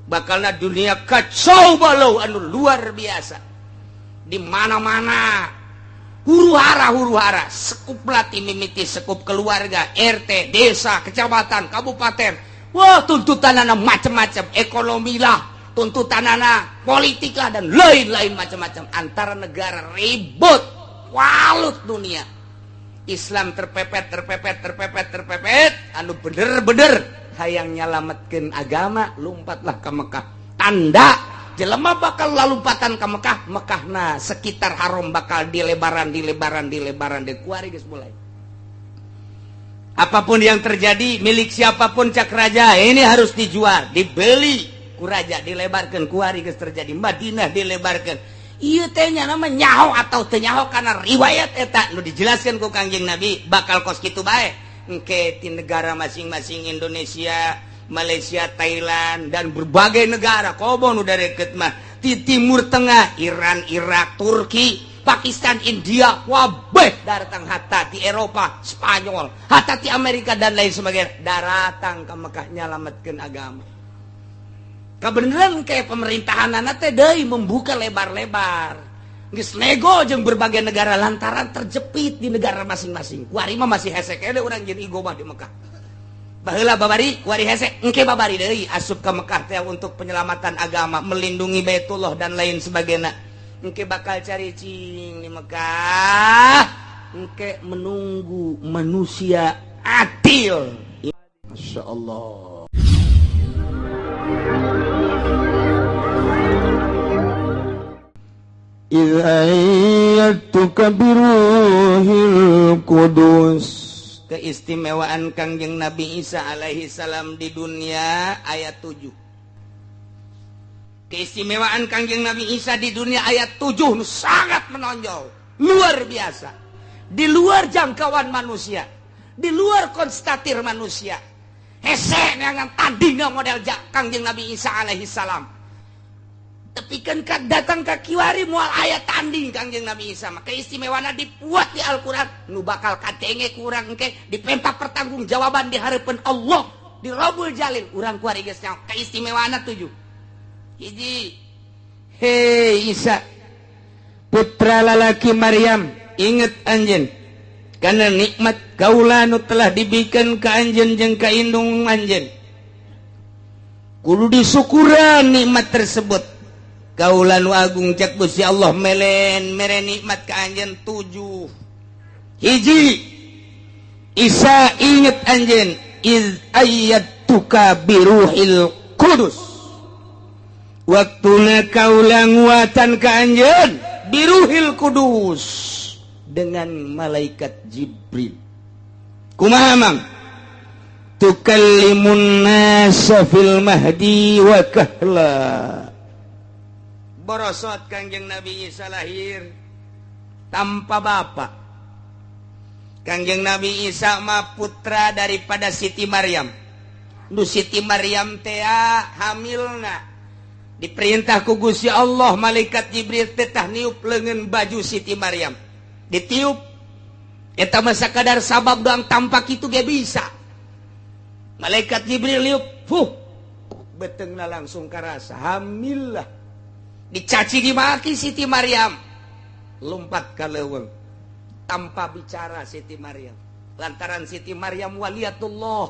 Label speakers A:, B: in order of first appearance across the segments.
A: Bakalna dunia kacau balau anu luar biasa. Di mana-mana huru hara, huru hara, sekup latih mimiti sekup keluarga, RT, desa, kecamatan, kabupaten. Wah, tuntutan anak macam-macam, ekonomi lah, tuntutan anak politik lah, dan lain-lain macam-macam. Antara negara ribut, walut dunia. Islam terpepet, terpepet, terpepet, terpepet, anu bener-bener hayang nyalametkeun agama, lompatlah ke Mekah. Tanda jelema bakal lalumpatan ke Mekah, Mekahna sekitar haram bakal dilebaran, dilebaran, dilebaran, di kuari geus mulai. Apapun yang terjadi, milik siapapun cak raja, ini harus dijual, dibeli ku raja, dilebarkan, kuari geus terjadi. Madinah dilebarkan. Ieu teh nya nama nyaho atau teu nyaho karena riwayat eta nu dijelaskan ku Kangjeng Nabi bakal kos kitu bae. Engke di negara masing-masing, Indonesia, Malaysia, Thailand, dan berbagai negara komo nu deket mah di Timur Tengah, Iran, Irak, Turki, Pakistan, India, wabeh datang, hatta di Eropa, Spanyol, hatta di Amerika dan lain sebagainya, daratang ke Mekah nyalametkeun agama. Kebenaran kayak pemerintahan anak teh deui membuka lebar-lebar. Geus nego jeung berbagai negara lantaran terjepit di negara masing-masing. Kuari mah masih hese keneh urang jeung igo mah di Mekah. Baheula babari kuari hese, engke babari deui asup ke Mekah teh untuk penyelamatan agama, melindungi Baitullah dan lain sebagainya. Engke bakal cari cing di Mekah. Engke menunggu manusia adil.
B: Masya Allah. إذ أيدتك بروح القدس.
A: Keistimewaan Kangjeng Nabi Isa alaihi salam di dunia ayat 7. Keistimewaan Kangjeng Nabi Isa di dunia ayat 7 nu sangat menonjol, luar biasa, di luar jangkauan manusia, di luar konstatir manusia. Hese neangan tandingan model Kangjeng Nabi Isa alaihi salam. Tapi kan datang ke kiwari moal aya tanding Kangjeng Nabi Isa mah. Keistimewaan dibuat di Al-Qur'an nu bakal kadenge kurang ke dipenta pertanggungjawaban di hadapan Allah di Robul Jalil. Urang kuari geus nyaho keistimewaan 7. Hiji,
B: hei Isa, putra lalaki Maryam, inget anjeun karena nikmat kaula nu telah diberikan ke anjeun jeung ka indung anjeun, kudu disyukuran nikmat tersebut. Kaula nu agung, cek Gusti Allah, melen mere nikmat ka anjeun 7. Hiji, Isa, inget anjeun, iz ayyadtuka biruhil qudus, waktuna kaula nguatan ka anjeun biruhil kudus dengan malaikat Jibril. Kumaha, Mang? Tukallimun nasa fil mahdi wa kahla.
A: Borosot Kangjeng Nabi Isa lahir tanpa bapak. Kangjeng Nabi Isa mah putra daripada Siti Maryam. Nu Siti Maryam teh hamilna diperintah ku Gusti Allah, malaikat Jibril teh tah niup leungeun baju Siti Maryam. Ditiup eta mah sakadar sabab doang, tampak itu ge bisa. Malaikat Jibril niup, fuh, betengna langsung karasa hamil lah. Dicaci dimaki Siti Maryam, lompat ke leuweung tanpa bicara Siti Maryam, lantaran Siti Maryam waliyatullah,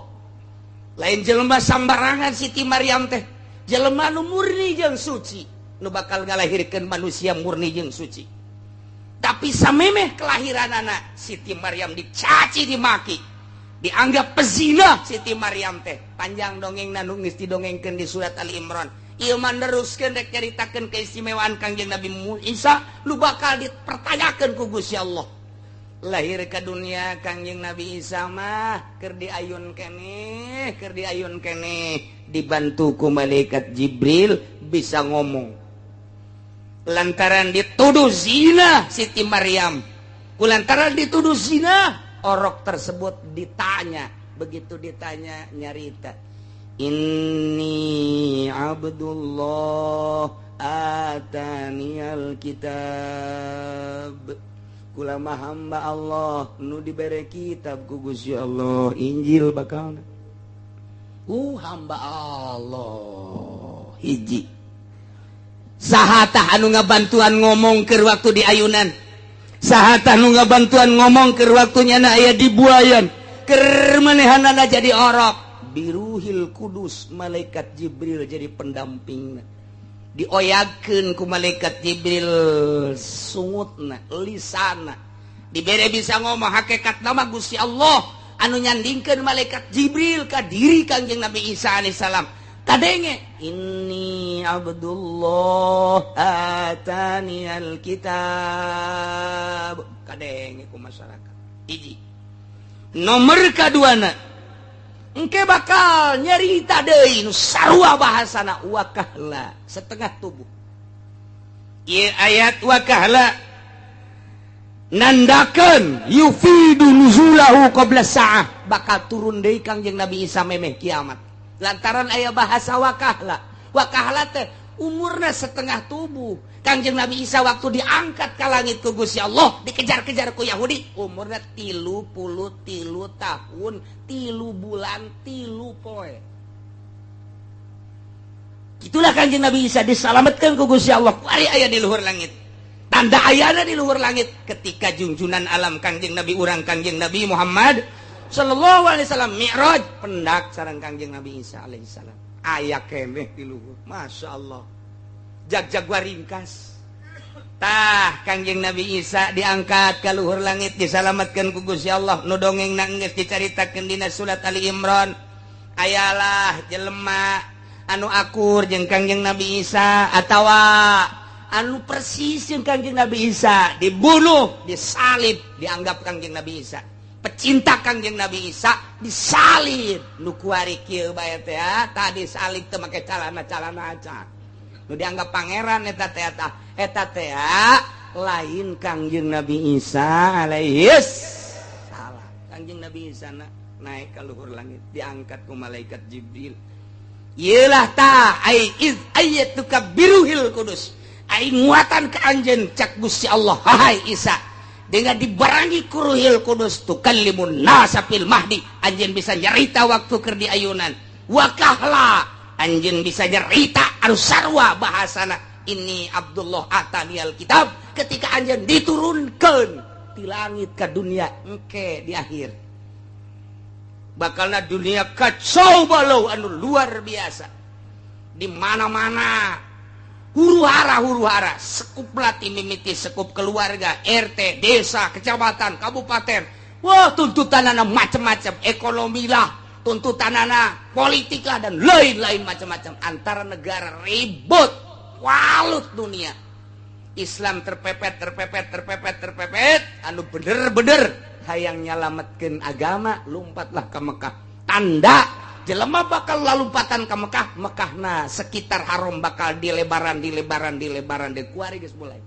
A: lain jelema sambarangan. Siti Maryam teh jelema nu murni jeung suci, nu bakal ngalahirkeun manusia murni jeung suci. Tapi samemeh kelahiran anak Siti Maryam dicaci dimaki, dianggap pezina Siti Maryam teh. Panjang dongeng nu geus didongengkeun di surat Ali Imran. Ieu mah neruskeun rek nyaritakeun keistimewaan Kangjeng Nabi Isa lu bakal dipertanyakeun ku Gusti Allah. Lahir ke dunia Kangjeng Nabi Isa mah keur diayun keneh, keur diayun keneh, dibantu ku malaikat Jibril, bisa ngomong. Lantaran dituduh zina Siti Maryam, kulantaran dituduh zina, orok tersebut ditanya. Begitu ditanya nyarita, "Inni Abdullah ataniyal kitab." Kula mah hamba Allah nu dibere kitab ku Gusti Allah, Injil bakal. Hamba Allah. Hiji, saha tah anu ngabantuan ngomong ke waktu di ayunan? Saha tah nu ngabantuan ngomong ke waktunya na aya di buayan, keur manehanana jadi orok? Biruhil Kudus, malaikat Jibril jadi pendamping. Dioyagkeun ku malaikat Jibril sungutna, lisana dibere bisa ngomong. Hakikat nama Gusti Allah anu nyandingkeun malaikat Jibril ka diri Kangjeng Nabi Isa alaihissalam. Kadenge, "Inni Abdullah, atani alkitab." Kadenge ku masyarakat. Hiji, nomor kaduana, engke bakal nyerita deui nu sarua bahasana, wakahla, setengah tubuh. Ieu ayat wakahla nandakeun yufidu nuzulahu qabla sa'ah, bakal turun deui Kangjeng Nabi Isa memeh kiamat, lantaran aya bahasa wakahla. Wakahla teh umurna setengah tubuh. Kangjeng Nabi Isa waktu diangkat ke langit ku Gusti Allah, dikejar-kejar ku Yahudi, umurna 33 tahun 3 bulan 3 poe. Itulah Kangjeng Nabi Isa diselamatkan ku Gusti Allah. Kuari aya di luhur langit. Tanda ayana di luhur langit ketika junjunan alam, Kangjeng Nabi urang, Kangjeng Nabi Muhammad Sallallahu Alaihi Wasallam Mi'raj, pendak sareng Kangjeng Nabi Isa alaihissalam, aya keneh di luhur. Masya Allah, jag-jag ringkas tah Kangjeng Nabi Isa diangkat ke luhur langit, diselamatkan ku Gusti Allah. Nu dongeng nangis dicaritakeun dina surat Ali Imran, ayalah jelema anu akur jeung Kangjeng Nabi Isa atawa anu persis jeung Kangjeng Nabi Isa dibunuh, disalib. Dianggap Kangjeng Nabi Isa pecinta Kangjeng Nabi Isa, disalib. Nu kuari kieu bae teh tadi salib teu make calana-calana acan. Nu dianggap pangeran eta teh, eta teh lain Kangjeng Nabi Isa alaihi salam. Kangjeng Nabi Isa naik ke luhur langit, diangkat ku malaikat Jibril. Iyalah ta ai iz ayyatuka biruhil kudus, ai nguatan ke anjeun, cak Gusti Allah, "Hai Isa, dengan dibarengi ku Ruhil Kudus, tukallimun nasa fil mahdi," anjeun bisa nyarita waktu keur di ayunan. Wakahla, anjeun bisa nyarita anu sarua bahasana, "Ini Abdullah, atanial kitab," ketika anjeun diturunkan di langit ke dunia. Engke di akhir bakalna dunia kacau balau anu luar biasa, di mana-mana huru hara, huru hara. Sekup latih mimiti sekup keluarga, RT, desa, kecamatan, kabupaten. Wah, tuntutan anak macam-macam, ekonomi lah, tuntutan anak politik lah, dan lain-lain macam-macam. Antara negara ribut, walut dunia Islam terpepet, terpepet, terpepet, terpepet. Anu bener-bener hayang nyalametkeun agama, lompatlah ke Mekah. Tanda jelema bakal lalumpatan ke Mekah, Mekah nah sekitar haram bakal dilebaran, dilebaran, dilebaran. Di kuari geus mulai.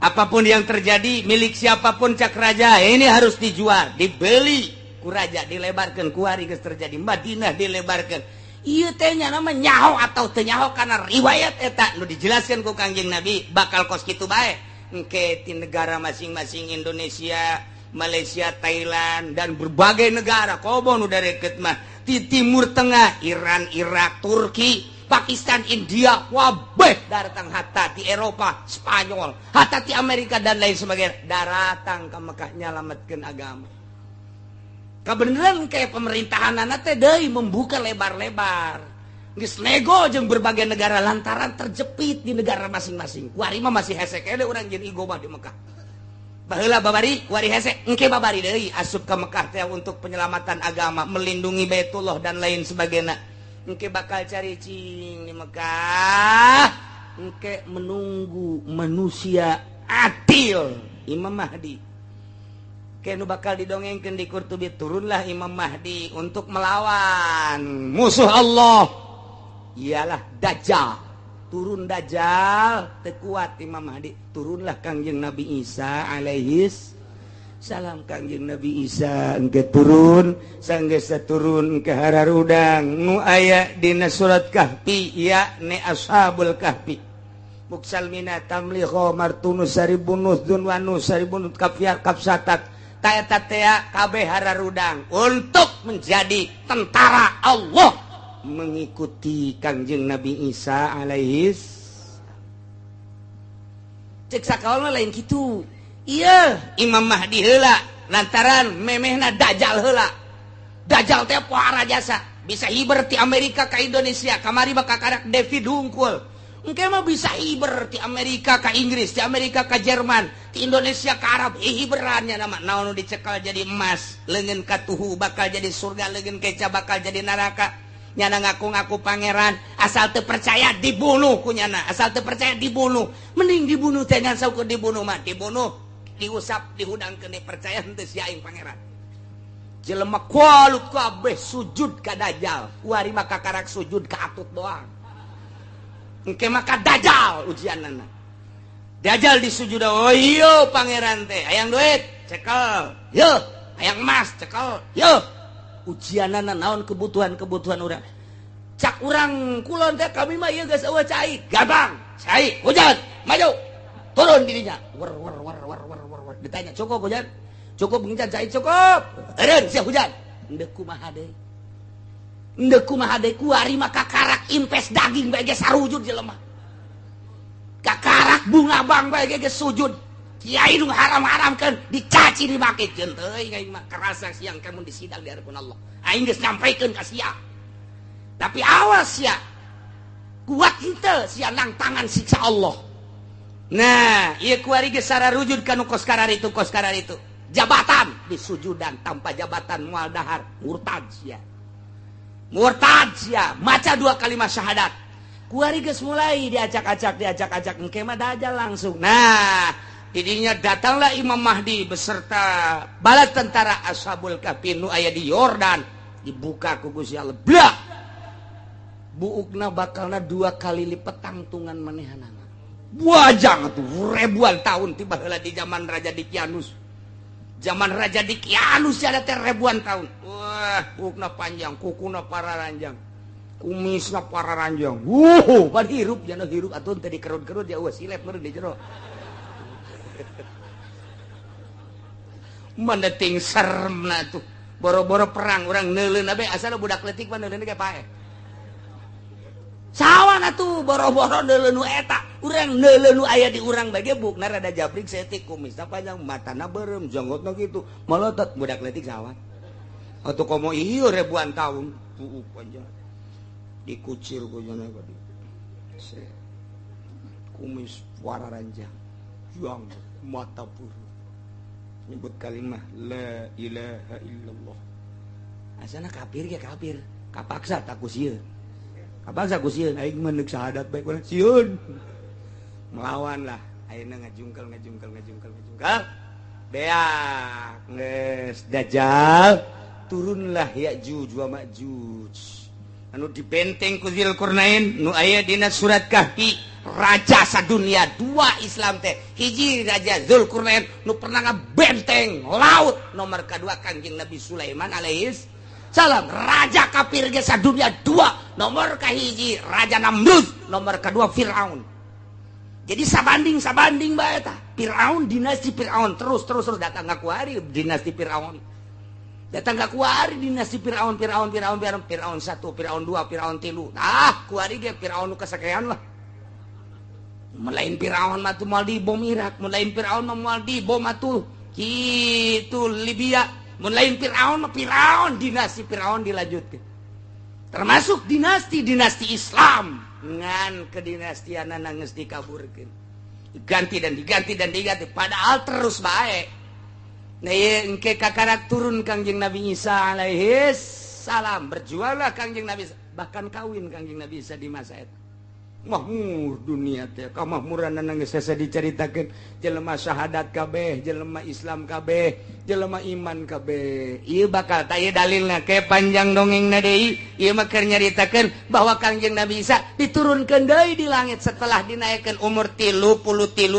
A: Apapun yang terjadi, milik siapapun, cak raja, ini harus dijual, dibeli ku raja, dilebarkan. Kuari geus terjadi Madinah dilebarkan. Ieu teh nya nama nyaho atau teu nyaho, karena riwayat eta nu dijelaskan ku Kangjeng Nabi bakal kos kitu bae. Engke di negara masing-masing, Indonesia, Malaysia, Thailand, dan berbagai negara kobon udah deket mah di Timur Tengah, Iran, Irak, Turki, Pakistan, India, wabeh datang, hatta di Eropa, Spanyol, hatta di Amerika dan lain sebagainya, datang ke Mekah nyalametkeun agama. Kebenaran kayak pemerintahan anak teh deui membuka lebar-lebar. Geus nego jeung berbagai negara lantaran terjepit di negara masing-masing. Kuari mah masih hese keneh urang jeung igo mah di Mekah. Baheula babari, kuari hese, engke babari deui asup ke Mekah teh untuk penyelamatan agama, melindungi Baitullah dan lain sebagainya. Engke bakal cari cing di Mekah. Engke menunggu manusia adil, Imam Mahdi. Kenu bakal didongengkan di Qurtubi, turunlah Imam Mahdi untuk melawan musuh Allah, ialah Dajjal. Turun Dajjal, tekuat Imam Mahdi, turunlah Kangjeng Nabi Isa alaihis salam. Kangjeng Nabi Isa engke turun, sanggeus turun ke hararudang nu aya dina surat Kahfi, ya ne Ashabul Kahfi, Muksalmina, Tamliho, Martunus, Saribunus, Dunwanus, Saribunus, Kafia, Kapsatat, Taeta tea kabeh hararudang untuk menjadi tentara Allah. Mengikuti Kangjeng Nabi Isa alaihis. Cek sakaol lain gitu. Iya, Imam Mahdi heula lantaran memehna Dajjal heula. Dajjal teh pohara jasa, bisa hiber ti Amerika ke Indonesia, kamari bakal karak David hungkul. Engke mah bisa hiber ti Amerika ke Inggris, ti Amerika ke Jerman, ti Indonesia ke Arab, hiberannya nama naon nu dicekal jadi emas, leungeun katuhu bakal jadi surga, leungeun keca bakal jadi neraka. Nyana ngaku-ngaku pangeran, asal teu percaya dibunuh ku nyana, asal teu percaya dibunuh. Mending dibunuh teh ngan saukur dibunuh mah, dibunuh, diusap, dihudangkeun, percaya henteu sia aing pangeran. Jelema kualut kabeh sujud ka Dajjal, kuari mah kakarak sujud ka atut doang. Engke mah ka Dajjal ujianana. Dajjal disujud, oh iya pangeran teh, hayang duit, cekel. Yo, hayang emas, cekel. Yo. Ujianana naon kebutuhan-kebutuhan urang. Cak urang kulon teh kami mah ieu geus eueuh cai, gampang. Cai, hujan, maju. Turun dirinya. Wer wer wer wer wer wer wer. Ditanya, cukup hujan? Cukup ngincan cai cukup. Eureun sia hujan. Endek kumaha deui? Endek kumaha deui kuari mah kakarak impes daging bae geus sarujud jelema. Kakarak bunga bang bae geus sujud. Kiai nu haram-haramkeun dicaci dimaki jeung teuing aing mah kerasa siang kamu disidang di hadapan Allah. Aing geus nyampaikeun ka sia. Tapi awas sia. Kuat henteu sia nang tangan siksa Allah. Nah, ieu kuari geus sararujud ka nu kos kararitu kos kararitu. Jabatan disujudan tanpa jabatan moal dahar murtad sia. Murtad sia, maca dua kalimat syahadat. Kuari geus mulai diacak-acak diacak-acak engke mah Dajjal langsung. Nah, didinya datanglah Imam Mahdi beserta bala tentara Ashabul Kahfi nu aya di Yordan, dibuka ku Gusti Allah. Blak. Buukna bakalna dua kali lipat tangtungan manehanana. Wajang tuh ribuan tahun tiba heula di zaman Raja Dikianus. Zaman Raja Dikianus ada teh ribuan tahun. Wah, buukna panjang, kukuna pararanjang. Kumisna pararanjang. Wuh, pan hirup jana hirup atuh teh dikerut-kerut ya eueuh silep meureun di jero. Mana ting seremna tuh. Boro-boro perang urang neuleun bae asal budak leutik mah neuleun ge paeh. Sawan atuh boro-boro neuleun nu eta. Urang neuleun nu aya di urang bae ge bukna rada jabrik saeutik kumisna panjang matana beureum janggotna kitu molotot budak leutik sawan. Atuh komo ieu ribuan tahun buuk panjang. Dikucir ku jana tadi. Kumis wararanjang. Juang mata puru. Nyebut kalimah la ilaha illallah. Asana kafir ge kafir, kapaksa tak ku sieun. Kapaksa ku sieun aing mah neuk syahadat bae ku sieun. Melawan lah, ayeuna ngajungkel ngajungkel ngajungkel ngajungkel. Beak geus Dajjal turunlah Ya'juj wa Ma'juj. Anu dibenteng ku Dzulqarnain nu aya dina surat Kahfi, raja sadunia dua Islam teh. Hiji Raja Dzulqarnain nu pernah ngabenteng laut, nomor kedua Kangjeng Nabi Sulaiman alaihis salam, raja kafir ge sadunia dua, nomor kahiji Raja Namrud, nomor kedua Firaun. Jadi sabanding-sabanding bae tah. Firaun dinasti Firaun terus terus terus datang ka kuari dinasti Firaun. Datang ka kuari dinasti Firaun Firaun Firaun Firaun Firaun 1, Firaun 2, Firaun 3. Ah, kuari ge Firaun nu kasakean lah. Melain Firaun mah tuh moal dibom Irak, melain Firaun mah moal dibom atuh kitu Libya, melain Firaun mah Firaun dinasti Firaun dilanjutkeun. Termasuk dinasti-dinasti Islam ngan kedinastianana geus dikaburkeun. Diganti dan diganti dan diganti padahal terus bae. Nah, ieu engke kakarak turun Kangjeng Nabi Isa alaihis salam, berjuanglah Kangjeng Nabi Isa, bahkan kawin Kangjeng Nabi Isa di masa eta. Mahmur dunia teh kamahmuranana geus hese dicaritakeun, jelema syahadat kabeh, jelema Islam kabeh, jelema iman kabeh. Ieu bakal tah ieu dalilna ke panjang dongengna deui, ieu mah keur nyaritakeun bahwa Kangjeng Nabi Isa diturunkeun deui di langit setelah dinaikkeun umur 33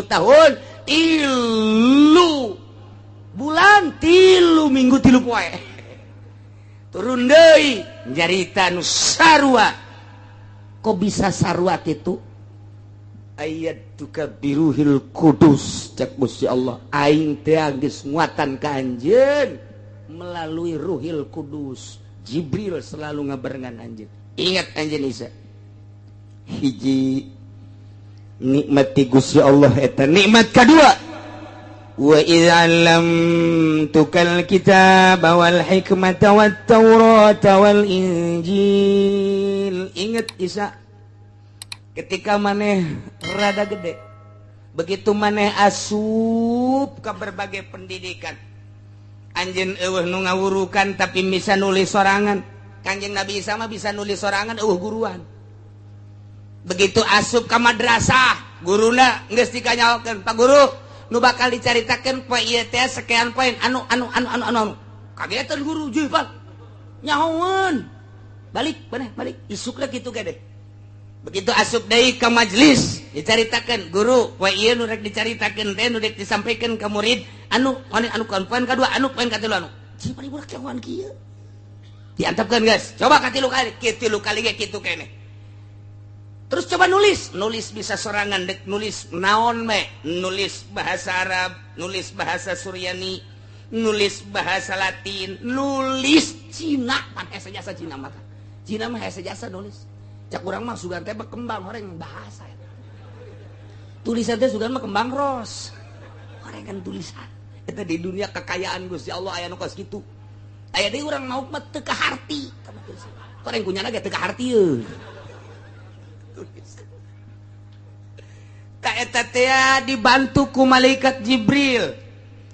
A: tahun, 3 bulan, 3 minggu, 3 poe. Turun deui nyarita nu sarua. Kok bisa sarua kitu? Ayat tuka biruhil kudus cek Gusti Allah aing teh geus nguatan ka anjeun melalui ruhil kudus. Jibril selalu ngabarengan anjeun. Ingat anjeun Isa, hiji nikmat ti Gusti Allah eta. Nikmat kadua, wa idz 'allamtukal kitaba wal hikmata wat taurata wal injil. Ingat Isa, ketika maneh rada gede, begitu maneh asup ke berbagai pendidikan, anjeun euweuh nu ngawurukan tapi bisa nulis sorangan. Kanjeng Nabi Isa mah bisa nulis sorangan, euweuh guruan. Begitu asup ke madrasah, guruna geus dikanyahokeun, "Pak Guru, nu bakal dicaritakeun poe ieu teh sekian poin anu anu anu anu anu anu." Kagetan guru, "Juh, Pak, nyahoeun." Balik maneh, balik isukna kitu ge deh. Begitu asup deui ke majelis, dicaritakeun, "Guru, poe ieu nu rek dicaritakeun teh, nu rek disampaikan ke murid anu anu anu, poin kadua anu, poin katilu anu." Cing budak cawan kieu. Diantepkeun, guys, coba katilu kali, katilu kali ge kitu keneh. Terus coba nulis, nulis bisa sorangan, dek nulis naon me, nulis bahasa Arab, nulis bahasa Suryani, nulis bahasa Latin, nulis Cina, pan hese jasa Cina mah. Cina mah hese jasa nulis. Cak urang mah sugan teh berkembang horeng bahasa. Tulisan teh sugan mah kembang ros. Horeng kan tulisan. Eta di dunia kekayaan Gusti Allah aya nu kos kitu. Aya deui urang mau mah teu kaharti. Horeng kunyana ge teu kaharti euy. Tak eta teh dibantu ku malaikat Jibril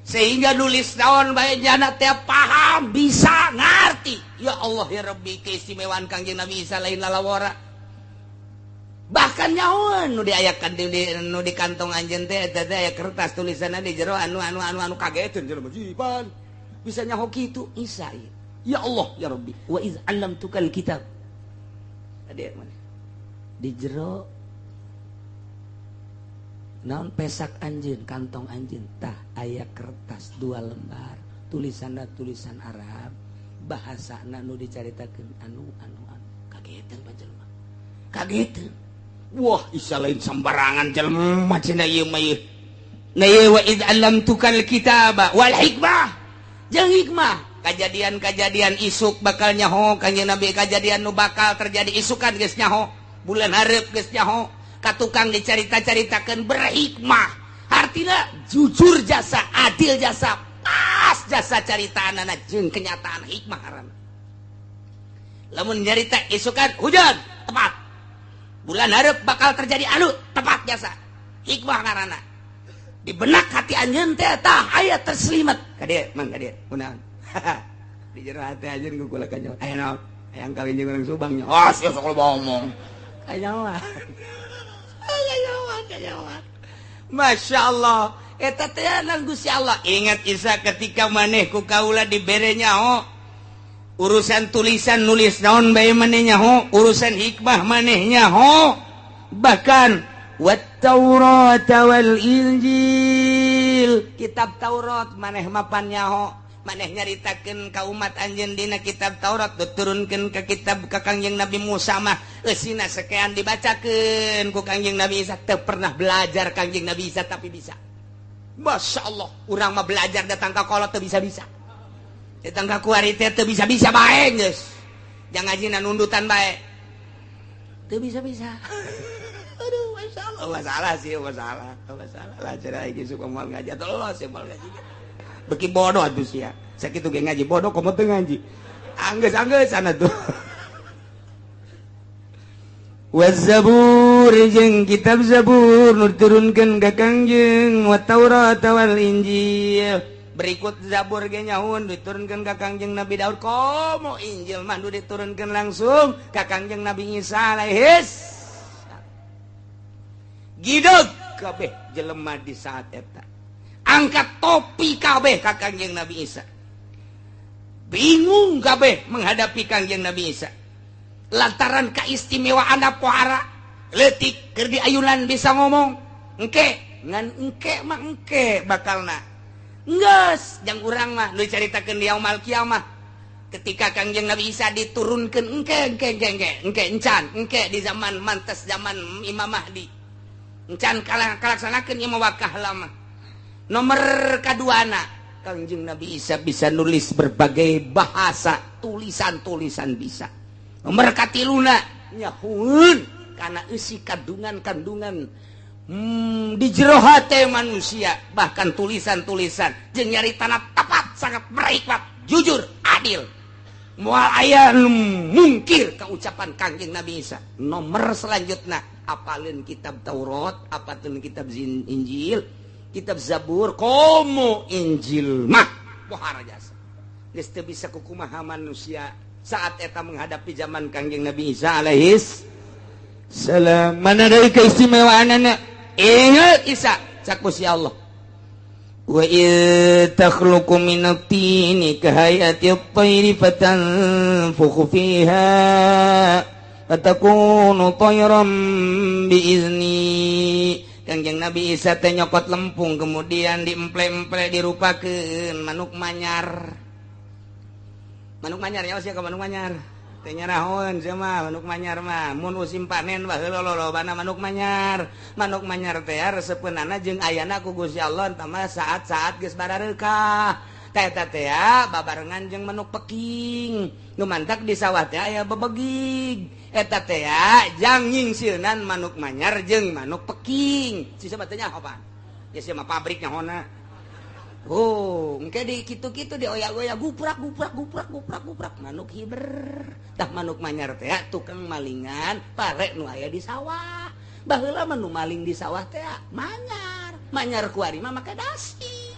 A: sehingga nulis naon bae jana teh paham, bisa ngarti. Ya Allah ya Rabbi, keistimewaan Kangjeng Nabi Isa lain lalawara. Bahkan nyahoan nu diayakan di nu di kantong anjeun teh eta teh aya kertas tulisanna di jero anu anu anu anu. Kageteun jelema, jiban bisa nyaho kitu Isa. Ya Allah ya Rabbi, wa iz 'allamtukal kitab. Ade mana di jero naon pesak anjeun, kantong anjeun tah aya kertas 2 lembar, tulisanna tulisan Arab, bahasana nu dicaritakeun anu anu anu. Kageteun panjelma, kageteun. Wah, Isa lain sembarangan jelema cenah ieu mah ieu. Nah ieu wa id 'allamtukal kitaba wal hikmah, jeung hikmah. Kajadian-kajadian isuk bakal nyaho Kanjeng Nabi, kajadian nu bakal terjadi isukan geus nyaho, bulan hareup geus nyaho. Ka tukang dicarita-caritakeun berhikmah, artinya jujur jasa, adil jasa, pas jasa caritaanana jeung kenyataan, hikmah ngaranna. Lamun nyarita isukan hujan tepat, bulan hareup bakal terjadi anu tepat jasa, hikmah ngaranna. Di benak hati anjeun teh tah aya terselimet ka dieu mang, ka dieu kunaon di jero hati anjeun ku kula kanyaho aya naon, hayang kawin jeung urang Subang nya. Oh, sia sok loba omong kanyahoan. Masya Allah, eta teh nang Gusti Allah. Ingat Isa, ketika maneh ku kaula dibere nyaho urusan tulisan, nulis naon bae maneh nyaho, urusan hikmah maneh nyaho, bahkan wat Taurat wal Injil, kitab Taurat maneh mapan nyaho, maneh nyaritakeun ka umat anjeun dina kitab Taurat, diturunkeun ke kitab ka Kangjeng Nabi Musa mah eusina sekian, dibacakeun ku Kangjeng Nabi Isa. Teu pernah belajar Kangjeng Nabi Isa tapi bisa. Masya Allah, urang mah belajar datang ka kolot teu bisa-bisa, datang ka kuari teh teu bisa-bisa bae geus, jangan ngajina nundutan bae teu bisa-bisa. Aduh, Masya Allah, masalah sih, masalah, masalah lah. Cara iki suka moal ngaji atau lo sih moal ngaji beki bodoh atuh sia. Sakitu ge ngaji bodoh, komo teu ngaji anggeus anggeus sana tuh. Wazabur, jeung kitab Zabur nu diturunkeun ka Kangjeng, wa Taurat wal Injil. Berikut Zabur ge nyaun diturunkeun ka Kangjeng Nabi Daud, komo Injil mah nu diturunkeun langsung ka Kangjeng Nabi Isa alaihis. Gideg kabeh jelema di saat eta, angkat topi kabeh ka Kangjeng Nabi Isa. Bingung kabeh menghadapi Kangjeng Nabi Isa lantaran keistimewaan pohara leutik keur diayunan bisa ngomong. Engke ngan engke mah engke bakalna geus jang urang mah nu dicaritakeun di yaumul kiamah ketika Kangjeng Nabi Isa diturunkeun engke engke engke engke engke encan engke di zaman mantes zaman Imam Mahdi encan kalaksanakeun ieu mah wakah lama. Nomor kaduana, Kangjeng Nabi Isa bisa nulis berbagai bahasa, tulisan-tulisan bisa. Nomor katiluna nyahueun kana eusi kandungan-kandungan di jero hate manusia, bahkan tulisan-tulisan jeung nyaritana tepat, sangat berhikmat, jujur, adil. Moal aya nu mungkir ka ucapan Kangjeng Nabi Isa. Nomor selanjutna apaleun kitab Taurat, apaleun kitab Injil, kitab Zabur, komo Injil mah pohara jasa. Geus teu bisa kukumaha manusia saat eta menghadapi zaman Kangjeng Nabi Isa alaihis salam. Mana deui keistimewaanana? Ingat Isa cak Gusti Allah. Wa id takhluqu minat tini kahayati at-tayri fatanfukhu fiha fatakunu tayran biizni. Kangjeng Nabi Isa teh nyokot lempung kemudian diemple-emple dirupakeun manuk manyar. Manuk manyar ya sia ka manuk manyar. Teh nyarahoeun sia mah manuk manyar mah mun musim panen baheula lolobana manuk manyar. Manuk manyar teh resepeunana jeung ayana ku Gusti Allah entah mah saat-saat geus barareukah. Teh eta teh babarengan jeung manuk peking. Nu mantak di sawah teh aya bebegig. Eta teh jang nyingsieunan manuk manyar jeung manuk peking. Sisa mah teh nyaho pan. Ya sia mah pabrik nyahona. Oh, engke di kitu-kitu dioyak-oyak guprak guprak guprak guprak guprak manuk hiber. Tah manuk manyar teh tukang malingan pare nu aya di sawah. Baheula mah nu maling di sawah teh manyar. Manyar kuari mah make dasi.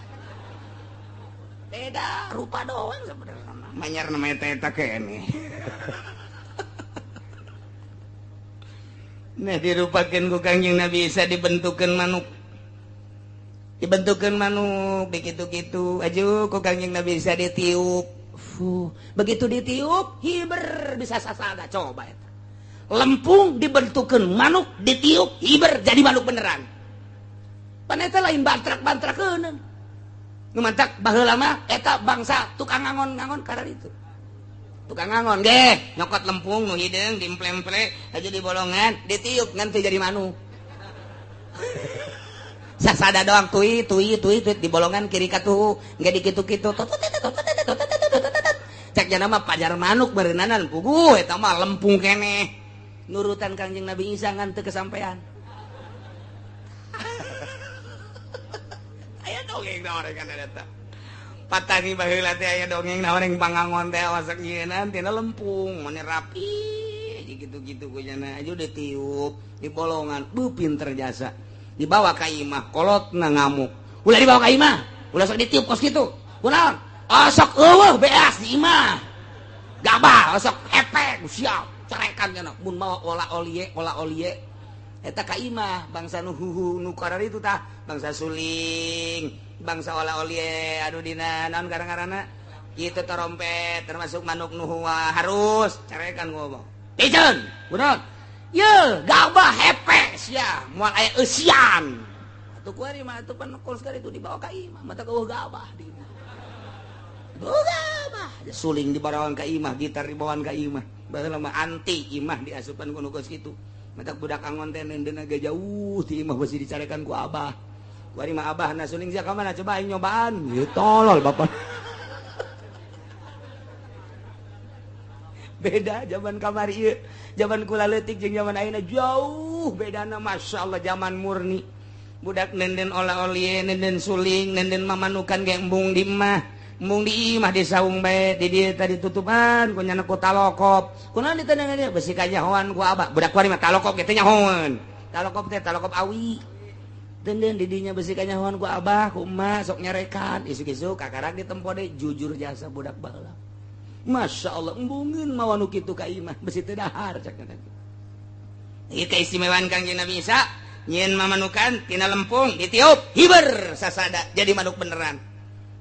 A: Beda rupa doang sebenarnya. Manyar namanya teh eta keneh. Nah dirupakeun ku Kangjeng Nabi Isa dibentukeun manuk. Dibentukeun manuk begitu-gitu aju ku Kangjeng Nabi Isa ditiup. Fuh, begitu ditiup hiber bisa sasada coba eta. Lempung dibentukeun manuk ditiup hiber jadi manuk beneran. Pan eta lain bantrak-bantrakeun. Nu mantak baheula mah eta bangsa tukang ngangon-ngangon karena itu. Tukang ngangon ge nyokot lempung nu hideung diemple-emple aja di bolongan ditiup ngan teu jadi manuk. Sasada doang tui tui tui tui di bolongan kiri katuhu nggak dikitu-kitu cek jana mah pajar manuk berenanan puguh eta mah lempung keneh nurutan Kangjeng Nabi Isa ngan teu kesampean. Aya dongeng naon kan eta patani baheula teh aya dongeng naon yang pangangon teh wasak nyieunaan tina lempung mane rapi gitu-gitu ku jana aja ditiup di bolongan bu pinter jasa dibawa ka imah kolotna ngamuk ulah dibawa ka imah ulah sok ditiup kos kitu kunaon osok eueuh beas di imah gabah osok hepek siap carekan cenah mun mawa ola olie eta ka imah bangsa nu huhu nu kararitu tah bangsa suling bangsa ola olie anu dina naon garang-garana kitu trompet termasuk manuk nu harus carekan ngomong piceun kunaon ye gabah hepek sia moal aya eusian atuh kuari mah atuh pan kol sekali itu dibawa ka imah mata eueuh gabah di imah. Gabah suling dibawaan ka imah gitar dibawaan ka imah baheula mah anti imah diasupan ku nu geus kitu mata budak angon teh neundeuna ge jauh ti imah beusi dicarekan ku abah kuari mah abahna suling sia ka mana coba aing nyobaan ieu tolol bapak. Beda zaman kamari ieu, zaman kula leutik jeung zaman ayeuna jauh bedana masya Allah zaman murni. Budak nenden ola-olie, nenden suling, nenden mamanukan ge embung di imah. Embung di imah di saung bae, di dieu tadi tutupan ku nyana ku talokop. Kunaon ditendengan dieu besi kanyahoan ku abah. Budak kuari mah talokop ge teh nyahoan. Talokop teh talokop awi. Denden di dinya besi kanyahoan ku abah, ku emak sok nyarekan, isuk-isuk kakarak ditempo deui jujur jasa budak baheula. Masya Allah, embungeun mawa nu kitu ka imah besi teu dahar cak teh. Ieu keistimewaan Kangjeng Nabi Isa, nyieun mamanukan tina lempung ditiup hiber sasada jadi manuk beneran.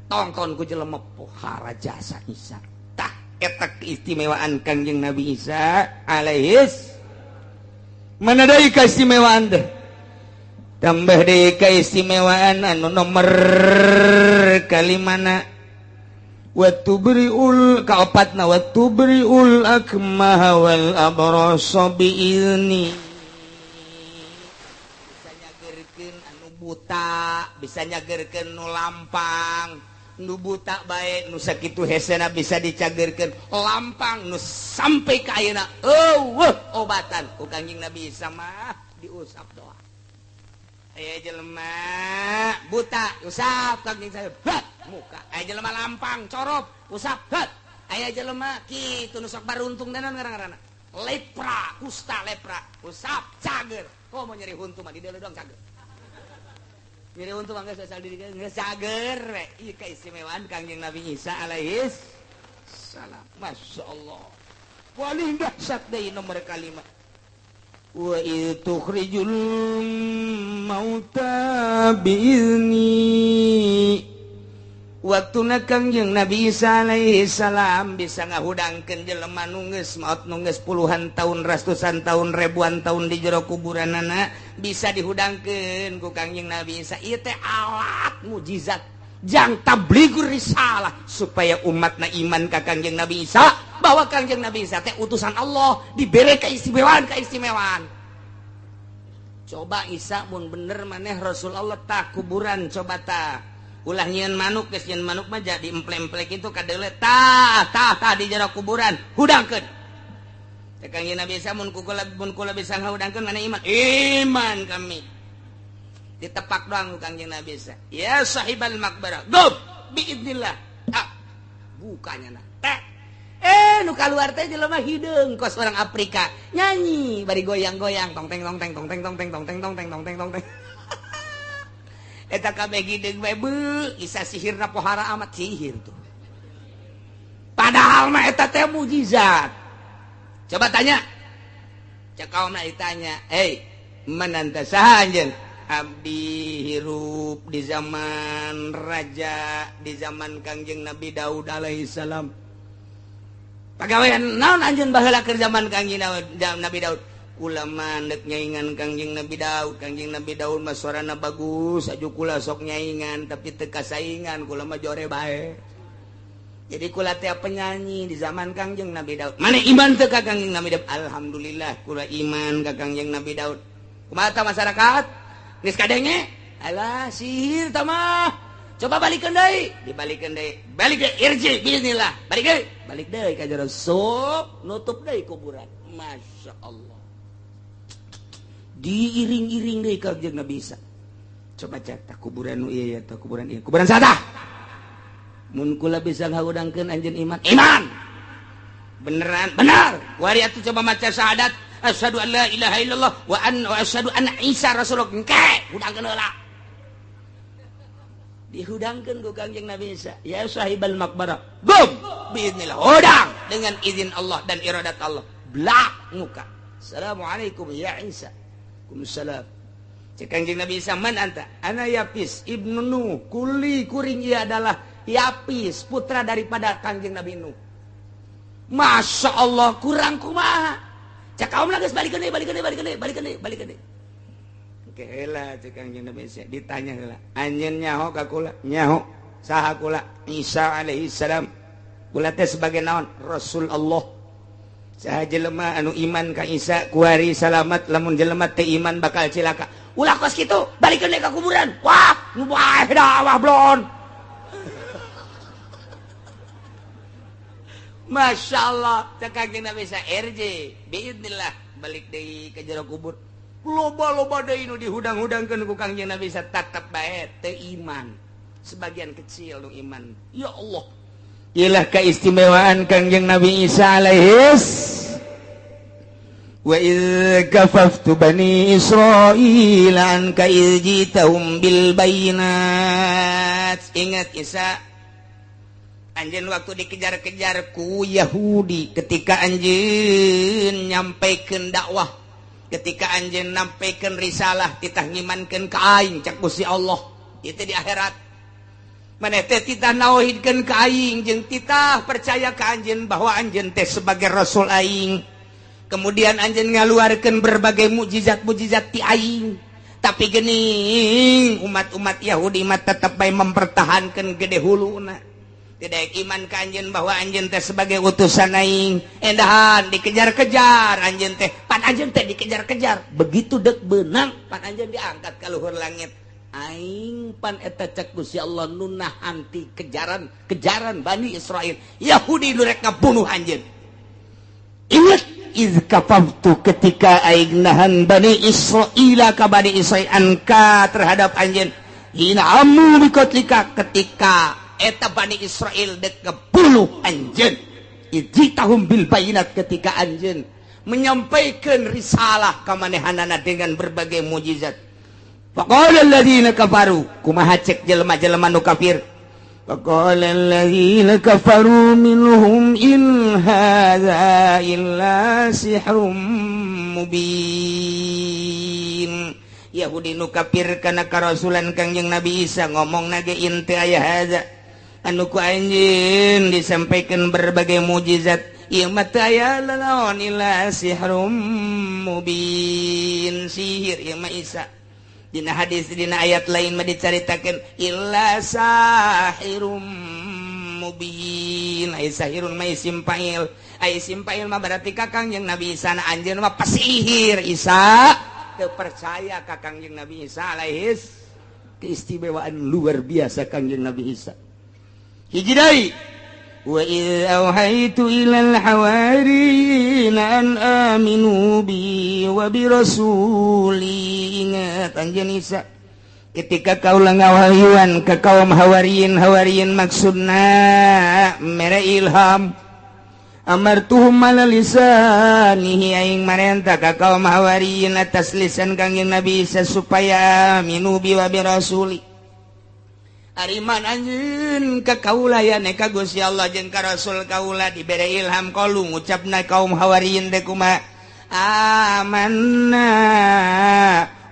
A: Tongton ku jelema pohara jasa Isa. Tah eta keistimewaan Kangjeng Nabi Isa alaihis. Mana deui keistimewaan teh? Tambah deui keistimewaan anu nomor kalimana. Watubriul kaopatna watubriul akmaha wal abrasa biizni. Bisa nyagerkeun anu buta, bisa nyagerkeun nu lampang, Nu buta bae nu sakitu hesena bisa dicagerkeun, lampang nu sampai ka ayeuna eueuh obatan ku Kangjeng Nabi Isa mah diusap doa. Aya jelema buta usap Kangjeng saya muka, aya jelema lampang corop usap, aya jelema kitu nu sok baruntung danon ngaran-ngaranna lepra, kusta lepra usap cager. Komo nyeri huntu mah di deuleu doang cager. Nyeri huntu mah geus asal diri geus cager we. Ieu keistimewaan Kangjeng Nabi Isa alaihis salam. Masya Allah. Paling dahsyat deui nomor kalima. Wa idh tukhrijul mauta biizni. Waktuna Kangjeng Nabi Isa alaihi salam bisa ngahudangkeun jelema nu geus maot nu geus puluhan tahun, ratusan tahun, ribuan tahun di jero kuburanana bisa dihudangkeun ku Kangjeng Nabi Isa. Ieu teh alat mujizat jang tablighur risalah supaya umatna iman ka Kangjeng Nabi Isa bahwa Kangjeng Nabi Isa teh utusan Allah, dibere keistimewaan-keistimewaan. Coba Isa mun bener maneh Rasul Allah tah kuburan coba tah. Ulah nyieun manuk geus nyieun manuk mah jadi emple-emple kitu kadeule tah tah tah di jero kuburan hudangkeun. Teh Kangjeng Nabi Isa mun kula bisa ngahudangkeun maneh iman. Iman kami. Ditepak doang ku Kangjeng Nabi Isa. Ya sahibal maqbarah, gum biidznillah. Ah, bukanya nah. Teh. Nu kaluar teh jelema hideung kos orang Afrika. Nyanyi bari goyang-goyang tong teng tong teng tong teng tong teng tong teng tong teng tong teng tong teng. Eta kabeh hideung bae beuh, Isa sihirna pohara amat sihir tuh. Padahal mah eta teh mujizat. Coba tanya. Cek kaumna ditanya, "Hei, man anta saha anjeun?" Abdi hirup di zaman raja, di zaman Kangjeng Nabi Daud alaihi salam. Pagawean naon anjeun baheula keur zaman Kangjeng Nabi Daud? Kula mah deuk nyaingan Kangjeng Nabi Daud. Kangjeng Nabi Daud mah suarana bagus, aju kula sok nyaingan tapi teu kasaingan, kula mah jore bae. Jadi kula teh penyanyi di zaman Kangjeng Nabi Daud. Mana iman teu ka Kangjeng Nabi Daud? Alhamdulillah kula iman ka Kangjeng Nabi Daud. Kumaha tah masyarakat? Geus kadenge? Alah sihir tah mah. Coba balikeun deui, dibalikeun deui. Balik deui, irji bismillah. Balik deui, balik deui ka jero sup, nutup deui kuburan. Masya Allah. Diiring-iring deui ka Kangjeng Nabi Isa. Coba cek tah kuburan nu ieu ya tah kuburan ieu. Kuburan saha? Mun kula bisa ngahudangkeun anjeun iman. Iman. Beneran, benar. Kuari atuh coba maca syahadat. Asyhadu an la ilaha illallah wa anna wa asyhadu anna Isa rasulullah. Engke, hudangkeun heula. Dihudangkeun ku Kangjeng Nabi Isa. Ya sahibal maqbarah. Gum biiznillah. Hudang dengan izin Allah dan iradat Allah. Blak muka. Assalamualaikum ya Isa. Waalaikumsalam. Cek Kangjeng Nabi Isa, man anta? Ana Yapis ibnu Nuh. Kuli kuring ia adalah Yapis, putra daripada Kangjeng Nabi Nuh. Masya Allah, kurang kumaha. Cek kaum geus balikeun deui, balikeun deui, balikeun deui, balikeun deui, balikeun deui. Oke heula cek Kangjeng Nabi Isa, ditanya heula. Anjeun nyaho ka kula? Nyaho. Saha kula? Isa alaihi salam. Kula teh sebagai naon? Rasul Allah. Saha jelema anu iman ka Isa kuari salamat, lamun jelema teu iman bakal cilaka. Ulah kos kitu, balikeun deui ka kuburan. Wah, nu bae dakwah blon. Masya Allah, cek Kangjeng Nabi Isa RJ, biidznillah balik deui ka jero kubur. Loba-loba deui nu dihudang-hudangkeun ku Kangjeng Nabi Isa tetep bae teu iman. Sebagian kecil nu iman. Ya Allah. Iyalah keistimewaan Kangjeng Nabi Isa alaihis. Wa idz kafaftu bani Israil anka idz jitahum bil bayinat. Ingat Isa, anjeun waktu dikejar-kejar ku Yahudi ketika anjeun nyampaikeun dakwah, ketika anjeun nyampaikeun risalah, titah ngimankeun ka aing cak Gusti Allah, itu di akhirat. Maneh teh titah nauhidkeun ka aing jeung titah percaya ka anjeun bahwa anjeun teh sebagai rasul aing. Kemudian anjeun ngaluarkeun berbagai mukjizat-mukjizat ti aing. Tapi geuning umat-umat Yahudi mah tetep bae mempertahankeun gede huluna. Tidak iman ka anjeun bahwa anjeun teh sebagai utusan aing. Endahan dikejar-kejar anjeun teh, pan anjeun teh dikejar-kejar. Begitu dek benang, pan anjeun diangkat ka luhur langit. Aing pan eta cek Gusti Allah nu nahan ti kejaran kejaran Bani Israel Yahudi nu rek ngabunuh anjeun. Ingat iz kafaftu ketika aing nahan Bani Israila ka Bani Israil anka terhadap anjeun hina amu bikotlika ketika eta Bani Israel dek ngebunuh anjeun ijitahum bil bayinat ketika anjeun menyampaikan risalah ka manehanana dengan berbagai mujizat. Faqala alladziina kafaru kumaha cek jelema-jelema nu kafir. Faqala alladziina kafaru minhum in hadza illa sihrum mubin. Yahudi nu kafir kana karasulan Kangjeng Nabi Isa ngomong nage in teu aya hadza anu ku anjeun disampaikan berbagai mujizat ieu mah teu aya lalaon illa sihrum mubin sihir ieu mah Isa. Dina hadis dina ayat lain mah dicaritakeun illa sahirum mubin. Ai sahirun mah isim fa'il. Ai isim fa'il mah berarti ka Kangjeng Nabi Isa na anjeun mah pasihir Isa. Teu percaya ka Kangjeng Nabi Isa alaihis keistimewaan luar biasa Kangjeng Nabi Isa. Hiji deui wa idz auhaitu ilal hawariyina an aminu bi wa bi rasuli. Ingat anjeun Isa ketika kaula ngawahyuan ka kaum hawariyin, hawariyin maksudna mere ilham amartuhum ala lisanihi aing marenta ka kaum hawariyin atas lisan Kangjeng Nabi Isa supaya aminu bi wa bi rasuli. Ariman anjeun ka kaula ya ka Gusti Allah jeung ka Rasul kaula dibere ilham kalu ngucapna kaum hawariyin teh kumaha amanna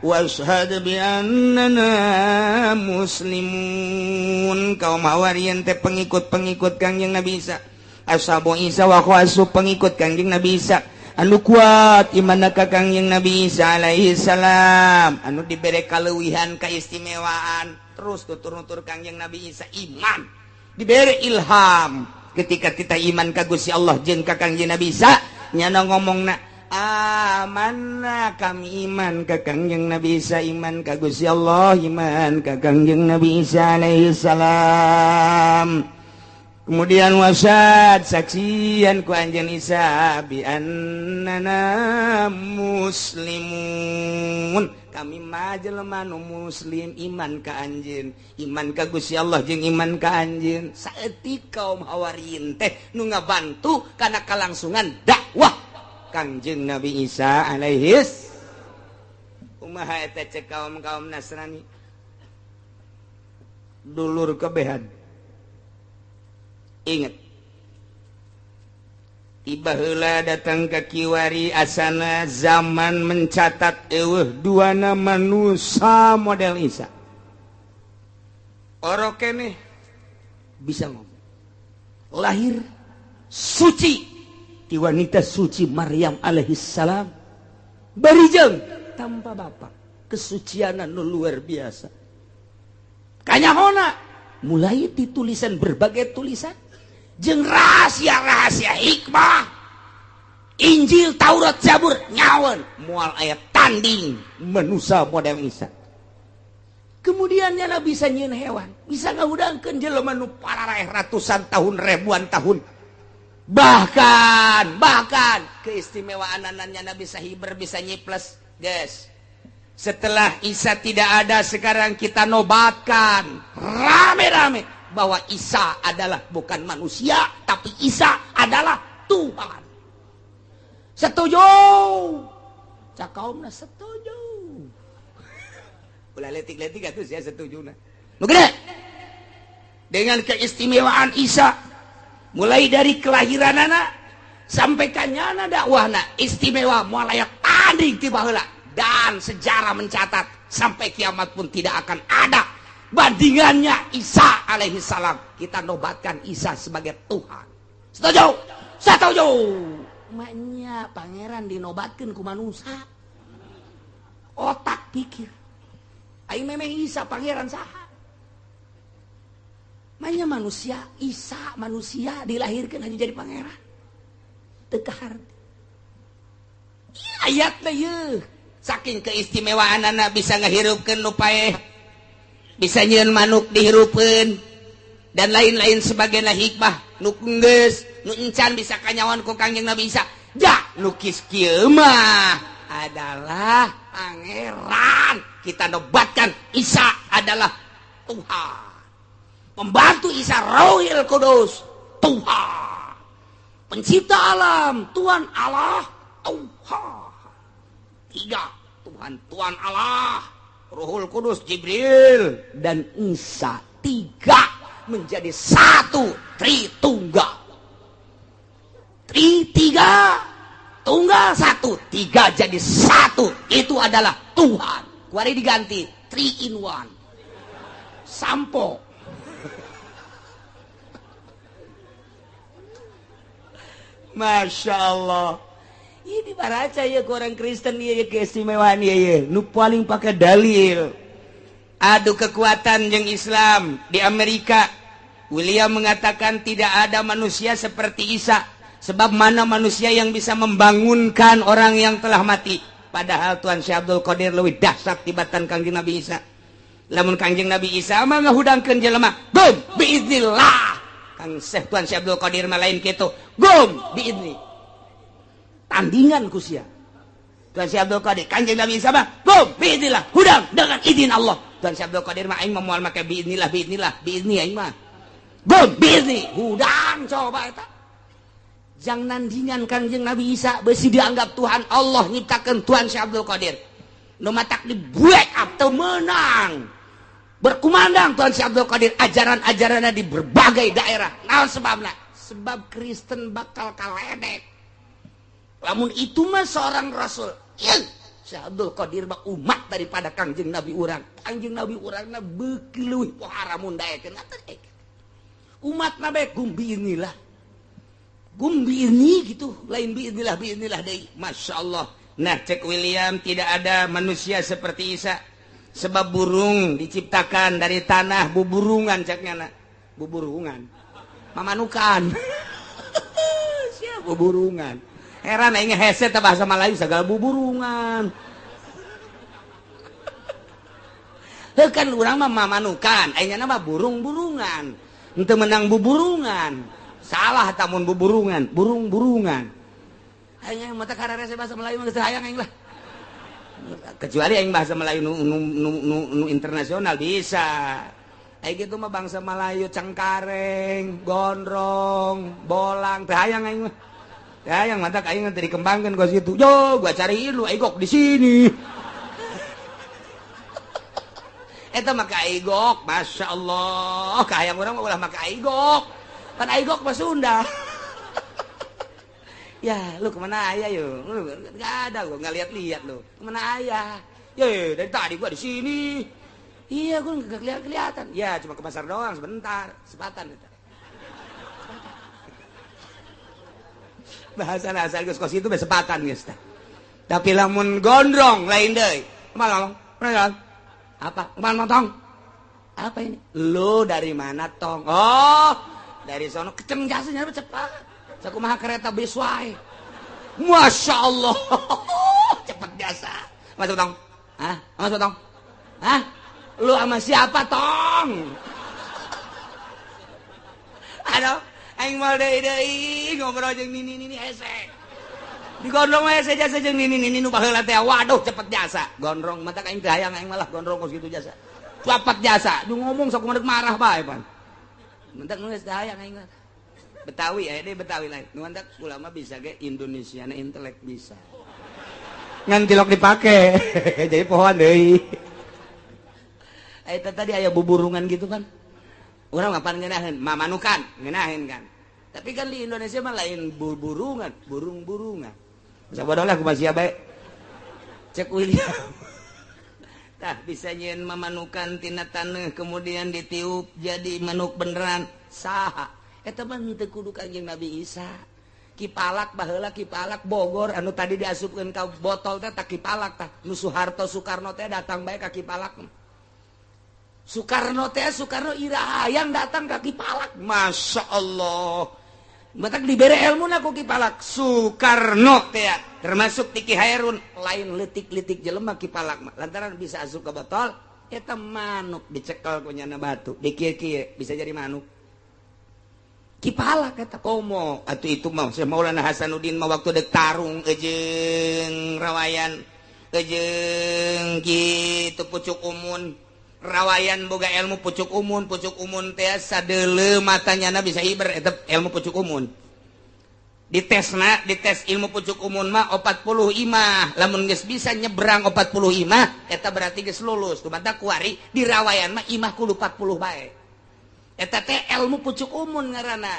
A: washhad bi annana muslimun. Kaum hawariyin teh pengikut-pengikut Kangjeng Nabi Isa, ashabu Isa wa khawasu pengikut Kangjeng Nabi Isa anu kuat imanna ka Kangjeng Nabi Isa alaihi salam anu dibere kaleuwihan kaistimewaan terus tutur-nutur Kangjeng Nabi Isa iman dibere ilham ketika kita iman ka Gusti Allah jeung ka Kangjeng Nabi Isa nyana ngomongna amanna kami iman ka Kangjeng Nabi Isa iman ka Gusti Allah iman ka Kangjeng Nabi Isa alaihi salam. Kemudian wasad saksian ku anjeun Isa bi annana muslimun kami mah jelema nu muslim iman ka anjeun iman ka Gusti Allah jeung iman ka anjeun. Saeutik kaum hawariyin teh nu ngabantu kana kalangsungan dakwah Kangjeng Nabi Isa alaihis. Kumaha eta cek kaum-kaum Nasrani dulur kebehan. Ingat tiba heula datang ke kiwari asana zaman mencatat eueuh duana manusia model Isa orok keneh bisa ngomong lahir suci ti wanita suci Maryam alaihi salam barijeng tanpa bapak kesucianan nu luar biasa kanyahona mulai di tulisan berbagai tulisan jeung rahasia-rahasia hikmah Injil Taurat Zabur nyawan moal aya tanding manusia model Isa. Kemudian nyana bisa nyieun hewan bisa ngahudangkeun jelema nu pararaeh ratusan tahun ribuan tahun bahkan bahkan keistimewaan nyana bisa hiber bisa nyiples guys. Setelah Isa tidak ada sekarang kita nobatkan rame-rame bahwa Isa adalah bukan manusia tapi Isa adalah Tuhan. Setuju? Cak kaumna setuju. Ulah letik-letik atuh sia setujuna. Nu gede. Dengan keistimewaan Isa mulai dari kelahiranana sampai kanyana dakwahna istimewa moal aya tanding ti baheula dan sejarah mencatat sampai kiamat pun tidak akan ada bandingannya Isa alaihi salam. Kita nobatkan Isa sebagai Tuhan. Setuju? Setuju. Maknya pangeran dinobatkan ku manusia. Otak pikir. Aing memang Isa pangeran saha? Maknya manusia Isa manusia dilahirkan hanya jadi pangeran. Teu kaharti. Ayatna yeuh. Saking keistimewaanana bisa ngahirupkeun nu paeh. Bisa nyieun manuk dihirupeun dan lain-lain sebagainya hikmah nu geus nu encan bisa kanyawan ku Kangjeng Nabi Isa. Ja lukis kieu mah adalah pangeran. Kita nobatkan Isa adalah Tuhan. Pembantu Isa Rohil Kudus Tuhan. Pencipta alam Tuhan Allah Tuhan. Tiga Tuhan, Tuhan Allah, Ruhul Kudus Jibril dan Isa, tiga menjadi satu, Tritunggal. Tri tiga tunggal satu, tiga jadi satu, itu adalah Tuhan. Kuari diganti 3 in 1. Sampo. Masya Allah. Ini baraca ya ke orang Kristen ya keistimewaan ya nu paling pakai dalil. Adu kekuatan yang Islam di Amerika. William mengatakan tidak ada manusia seperti Isa. Sebab mana manusia yang bisa membangunkan orang yang telah mati. Padahal Tuhan Syekh Abdul Qadir leuwih dahsyat tibatan Kangjeng Nabi Isa. Lamun Kangjeng Nabi Isa mah ngahudangkeun jelema, gum biiznillah. Kang Syekh Tuhan Syekh Abdul Qadir mah lain kitu, gum biizni. Tandingan ku sia. Tuhan Syekh Abdul Qadir, Kangjeng Nabi Isa mah gum biiznillah, hudang dengan izin Allah. Tuhan Syekh Abdul Qadir mah aing mah moal make biiznillah, biiznillah, biizni aing mah. Gum biizni, hudang coba eta. Jang nandingan Kangjeng Nabi Isa besi dianggap Tuhan Allah nyiptakeun Tuhan Syekh Abdul Qadir. Nu matak dibuek atau menang. Berkumandang Tuhan Syekh Abdul Qadir ajaran-ajarannya di berbagai daerah. Naon sebabna? Sebab Kristen bakal kaledek. Lamun itu mah seorang rasul. Yeung, Syekh Abdul Qadir mah umat daripada Kangjeng Nabi urang. Kangjeng Nabi urangna beuki leuwih pohara mun daekeun. Umat nabe gumbi inilah. Gumbi ini gitu, lain biiznillah biiznillah deui. Masya Allah. Nah, cek William tidak ada manusia seperti Isa. Sebab burung diciptakan dari tanah, buburungan ceknya nak. Buburungan. Mamanukan. Siap buburungan. Heran aing hese teh bahasa Melayu segala buburungan. Heuh kan urang mah mamanukan, aing mah burung-burungan. Henteu menang buburungan. Salah tamun buburungan, burung-burungan. Aing mata kararese bahasa Melayu mah geus hayang aing lah. Kecuali aing bahasa Melayu nu internasional bisa. Aing kitu mah bangsa Melayu cengkareng, gondrong, bolang, teu hayang aing mah. Teu hayang mata aing teh dikembangkeun ka situ. Yo, gua cariin lu aigok di sini. Eta mah ka aigok, masyaallah. Kahayang urang mah ulah maka aigok. Pan aigok mah Sunda. Ya, lu kemana ayah yo? Lu nggak ada, gua nggak lihat-lihat lu. Kemana ayah? Ye, dari tadi gua di sini. Iya, gua nggak kelihatan-kelihatan. Ya, cuma ke pasar doang sebentar, sepatan itu. Bahasa asal geus kos itu sepatan geus tah. Tapi lamun gondrong lain deui. Kumaha ngomong? Apa? Kumaha tong? Apa ini? Lu dari mana tong? Oh, dari sono keceng jasanya cepat. Sakumaha kereta bis wae. Masya Allah. Cepet jasa. Masuk tong. Hah? Masuk tong. Hah? Lu sama siapa tong? Aduh, aing moal deui deui ngobrol jeung nini-nini hese. Digondrong we hese jasa jeung nini-nini nu baheula teh. Waduh, cepet jasa. Gondrong mata aing teh hayang aing malah gondrong kos kitu jasa. Cepet jasa. Du ngomong sakumaha marah bae pan. Mentak nulis teh hayang aing mah. Betawi ya, deh Betawi lain. Nu mantak ulama bisa ge Indonesia na intelek bisa. Ngan tilok dipake. Jadi pohon deui. Eta tadi aya buburungan gitu kan. Urang mah pan ngeunaheun, mamanukan, ngeunaheun kan. Tapi kan di Indonesia mah lain buburungan, burung-burungan. Sabodoh lah kumaha sia bae. Cek William. Tah bisa nyieun mamanukan tina taneuh kemudian ditiup jadi manuk beneran saha. Eta mah teu kudu Kangjeng Nabi Isa. Kipalak baheula kipalak Bogor anu tadi diasupkeun ka botol teh tak kipalak tah. Nu Soeharto Soekarno teh datang bae ka kipalak. Soekarno teh Soekarno ira hayang datang ka kipalak. Masya Allah. Matak dibere ilmuna ku kipalak Soekarno teh termasuk Tiki Hairun lain leutik-leutik jelema kipalak mah lantaran bisa asup ka botol Eta manuk dicekel ku nyana batu, dikieu-kieu bisa jadi manuk. Kipalak eta komo atuh itu mah Syekh Maulana Hasanuddin mah waktu dek tarung jeung rawayan jeung kitu pucuk umun. Rawayan boga ilmu pucuk umun teh sadeuleu matanyana bisa hiber eta ilmu pucuk umun. Ditesna, dites ilmu pucuk umun mah 40 imah. Lamun geus bisa nyebrang 40 imah eta berarti geus lulus. Kumaha kuari di rawayan mah imah kudu 40 bae. Eta teh ilmu pucuk umun ngaranna.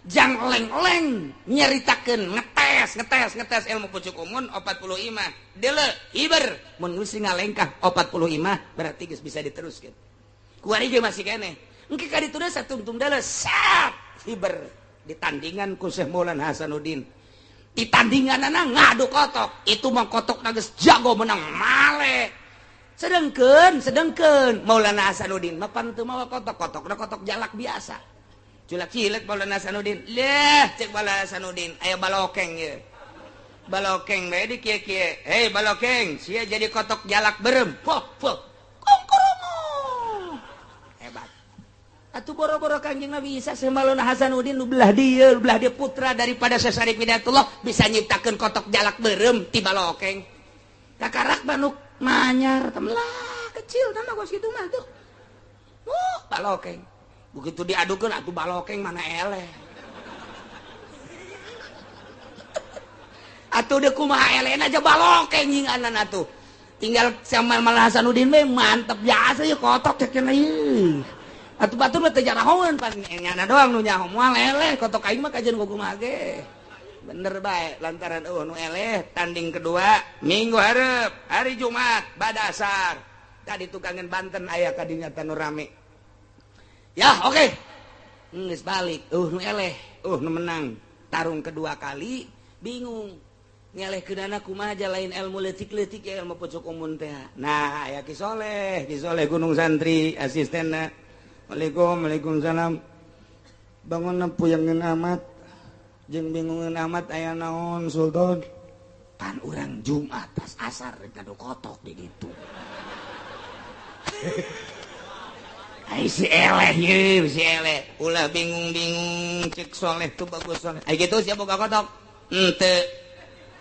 A: Jang leng-leng nyaritakeun ngetes ilmu pucuk umun 40 imah. Deuleu hiber mun geus ngalengkah 40 imah berarti geus bisa diteruskeun. Kuari ge masih keneh. Engke ka ditu deui satungtung deuleu sat hiber. Ditandingan ku Syekh Maulana Hasanuddin. Ditandinganana ngadu kotok. Itu mah kotok geus jago menang male. Sedengkeun Maulana Hasanuddin mah pan teu mawa kotok, kotokna kotok jalak biasa. Culak cilek Maulana Hasanuddin. Leh cek Maulana Hasanuddin aya balokeng ye. Balokeng bae di kieu-kieu. Hei balokeng, sia jadi kotok jalak berem. Poh poh. Kongkorongo. Hebat. Atuh boro-boro Kangjeng Nabi Isa Syekh Maulana Hasanuddin nu belah dieu putra daripada Syekh Syarif Hidayatullah bisa nyiptakeun kotok jalak berem ti balokeng. Kakarak manuk manyar temelah kecil nama gos kitu mah tuh. Balokeng. Begitu diadukeun atuh balokeng mana eleh. Atuh deui kumaha elehna aja balokeng nyinganan atuh. Tinggal sama Maulana Hasanuddin we mantep biasa ieu kotok cek cenah ieu. Atuh batur mah teu jarahoeun pan nyana doang nu nyaho moal eleh kotok aing mah kajeun kumaha ge. Bener bae lantaran eueuh nu eleh tanding kedua minggu hareup hari Jumat bada asar. Tadi tukangan Banten aya kadinya tanu rame. Ya oke. Geus balik eueuh nu eleh, eueuh nu menang. Tarung kedua kali bingung. Ngeleh keunana kumaha aja lain ilmu leutik-leutik ya ilmu pucuk umun teh. Nah aya Ki Soleh, Ki Soleh Gunung Santri asistenna. Waalaikum, waalaikumsalam. Bangun puyengin amat, jeung bingungeun amat aya naon Sultan. Pan urang Jumat tas asar rek ngadu kotok di ditu. Ai si eleh ieu, si eleh. Ulah bingung-bingung cek Soleh tuh bagus Soleh. Ai kitu sia boga kotok. Henteu.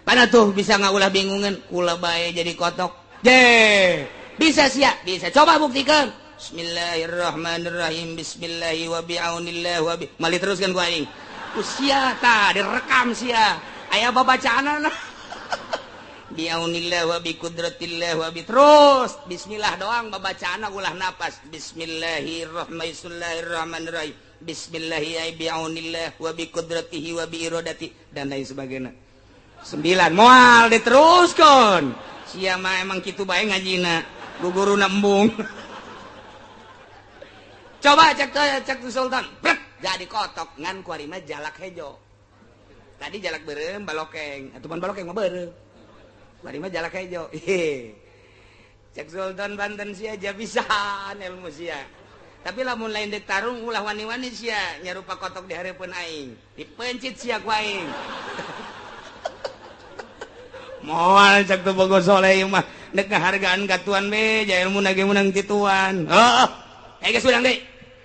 A: Pana tuh bisa ngaulah bingungeun, kula bae jadi kotok. Je, bisa sia, bisa. Coba buktikan. Bismillahirrahmanirrahim. Bismillahi wa bi'aunillah wa bi. Mali teruskan ku aing. Usia ta direkam sia. Aya babacaanana. Bi'aunillah wa bi qudratillah wa bi terus. Bismillah doang babacaanna ulah napas. Bismillahirrahmanirrahim. Bismillahi bi'aunillah wa bi qudratihi wa bi iradati dan lain sebagainya. 9 moal diteruskan. Sia mah emang kitu bae ngajina. Guguruna embung. Coba cek Sultan, brek, jadi kotok ngan kuari mah jalak hejo. Tadi jalak beureum balokeng, atuh pan balokeng mah beureum. Kuari mah jalak hejo. Cek Sultan Banten sia aja pisan ilmu sia. Tapi lamun lain dek tarung ulah wani-wani sia nyarupa kotok di hareupeun aing. Dipencit sia ku aing. Moal cek teu bogo soleh ieu mah dek ngahargaan ka tuan be, ja ilmu na ge meunang ti tuan. Heeh. Eh geus urang deui.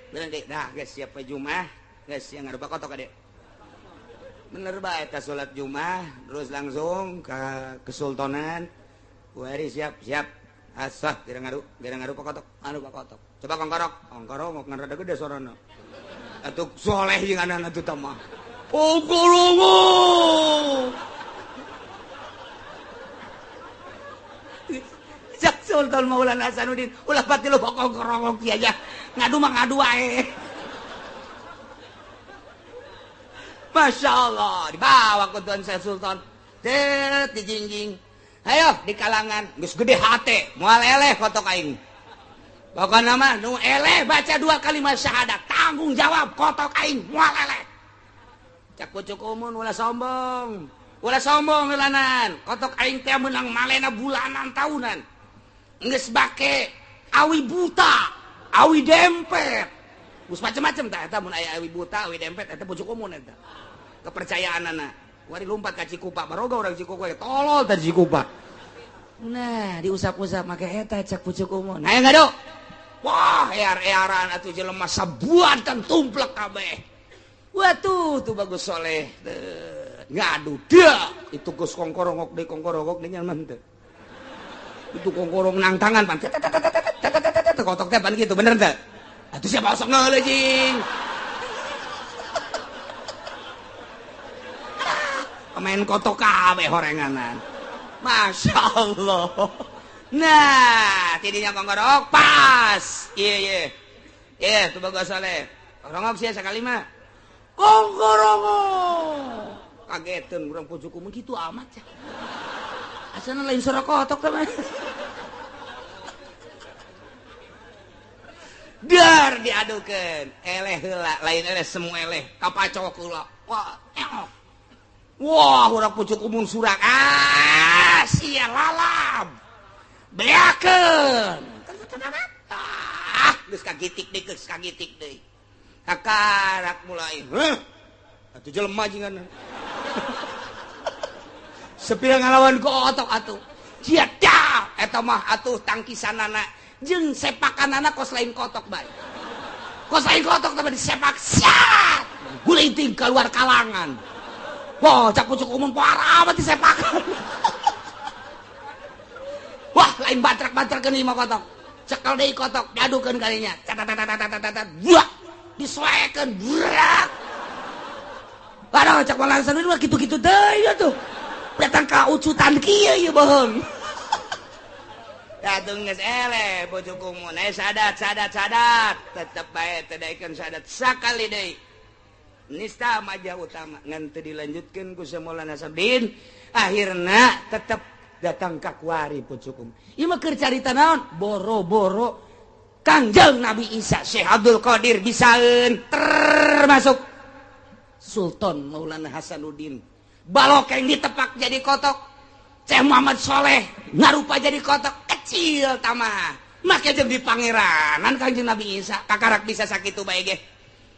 A: Bener deui. Nah, geus siap we Jumat, geus sia ngarupa kotok ade. Bener bae eta salat Jumat terus langsung ka kesultanan. Kuari siap, siap. Asah geura ngaru kotok, anu kotok. Coba kongkorok, kongkorok ngan rada gede sorana. Atuh soleh jeung anak atuh tah mah. Kongkorong. Cak Sultan Maulana Hasanuddin ulah pati lu kongkorong kieu aja. Ngadu mah ngadu wae. Masya Allah, dibawa ke Tuan Syekh Sultan. Tet dijingjing. Ayo di kalangan geus gede hate, moal eleh kotok aing. Pokona mah nu eleh baca 2 kalimat syahadat, tanggung jawab kotok aing moal eleh. Cak pucuk umun ulah sombong. Ulah sombong ulanan. Kotok aing teh meunang malena bulanan tahunan. Geus bake awi buta, awi dempet. Geus macem-macem tah eta mun aya awi buta, awi dempet eta pucuk umun eta. Kepercayaanana. Wari lompat ka Cikupa, baroga urang Cikupa tolol teh Cikupa. Nah, diusap-usap make eta cak pucuk umum. Nah, ngadu. Wah, ear-earan atuh jelema sabuatan tumplek kabeh. Wah tuh tuh bagus soleh. Ngadu dia itu geus kongkorongok deui kongkorongok deui nyaman teu. Itu kongkorong nang tangan pan. Kotok teh pan gitu bener teu? Atuh siapa osok ngeuleuh jing. Pemain kotok kabeh horenganan. Masya Allah. Nah, tidinya kongkorong pas. Iya iya. Iya, tuh bagus soleh. Kongkorong sih sekali mah. Kongkorong. Kagetan urang pucuk umum gitu amat ya. Asalna lain suara kotok teh mah. Dar diadukeun. Eleh heula, lain eleh semua eleh. Kapacok heula. Wah, eok. Wah, urang pucuk umum surak. Ah, sia lalab. Beakeun. Ah, geus kagitik deui, geus kagitik deui. Kakarak mulai. Heuh. Atuh jelema jingan. Sepira ngalawan kotok atuh. Sia dah, eta mah atuh tangkisanana jeung sepakanana kos lain kotok bae. Kos lain kotok tapi disepak siat. Gulinting keluar kalangan. Wah, cak pucuk umum parah amat disepakan. Wah, lain batrak-batrakeun ieu mah kotok. Cekel deui kotok, diadukeun kalinya. Tat buah. Disoekeun, burak. Waduh, cak malansan mah kitu-kitu deui atuh. Datang ka ucutan kieu ieu bohong. Atuh geus eleh pucuk umum. Sadat sadat sadat, tetep bae teu daekeun sadat sakali deui. Nista majah utama ngan teu dilanjutkeun ku Maulana Sabdin akhirna tetep datang ka kuari pucukum. Ieu mah keur carita naon? Boro-boro Kangjeng Nabi Isa Syekh Abdul Qadir bisaeun termasuk Sultan Maulana Hasanuddin. Balokeng ditepak jadi kotok. Syekh Muhammad Soleh ngarupa jadi kotok kecil tamah. Make jeung di pangeranan Kangjeng Nabi Isa kakarak bisa sakitu bae ge.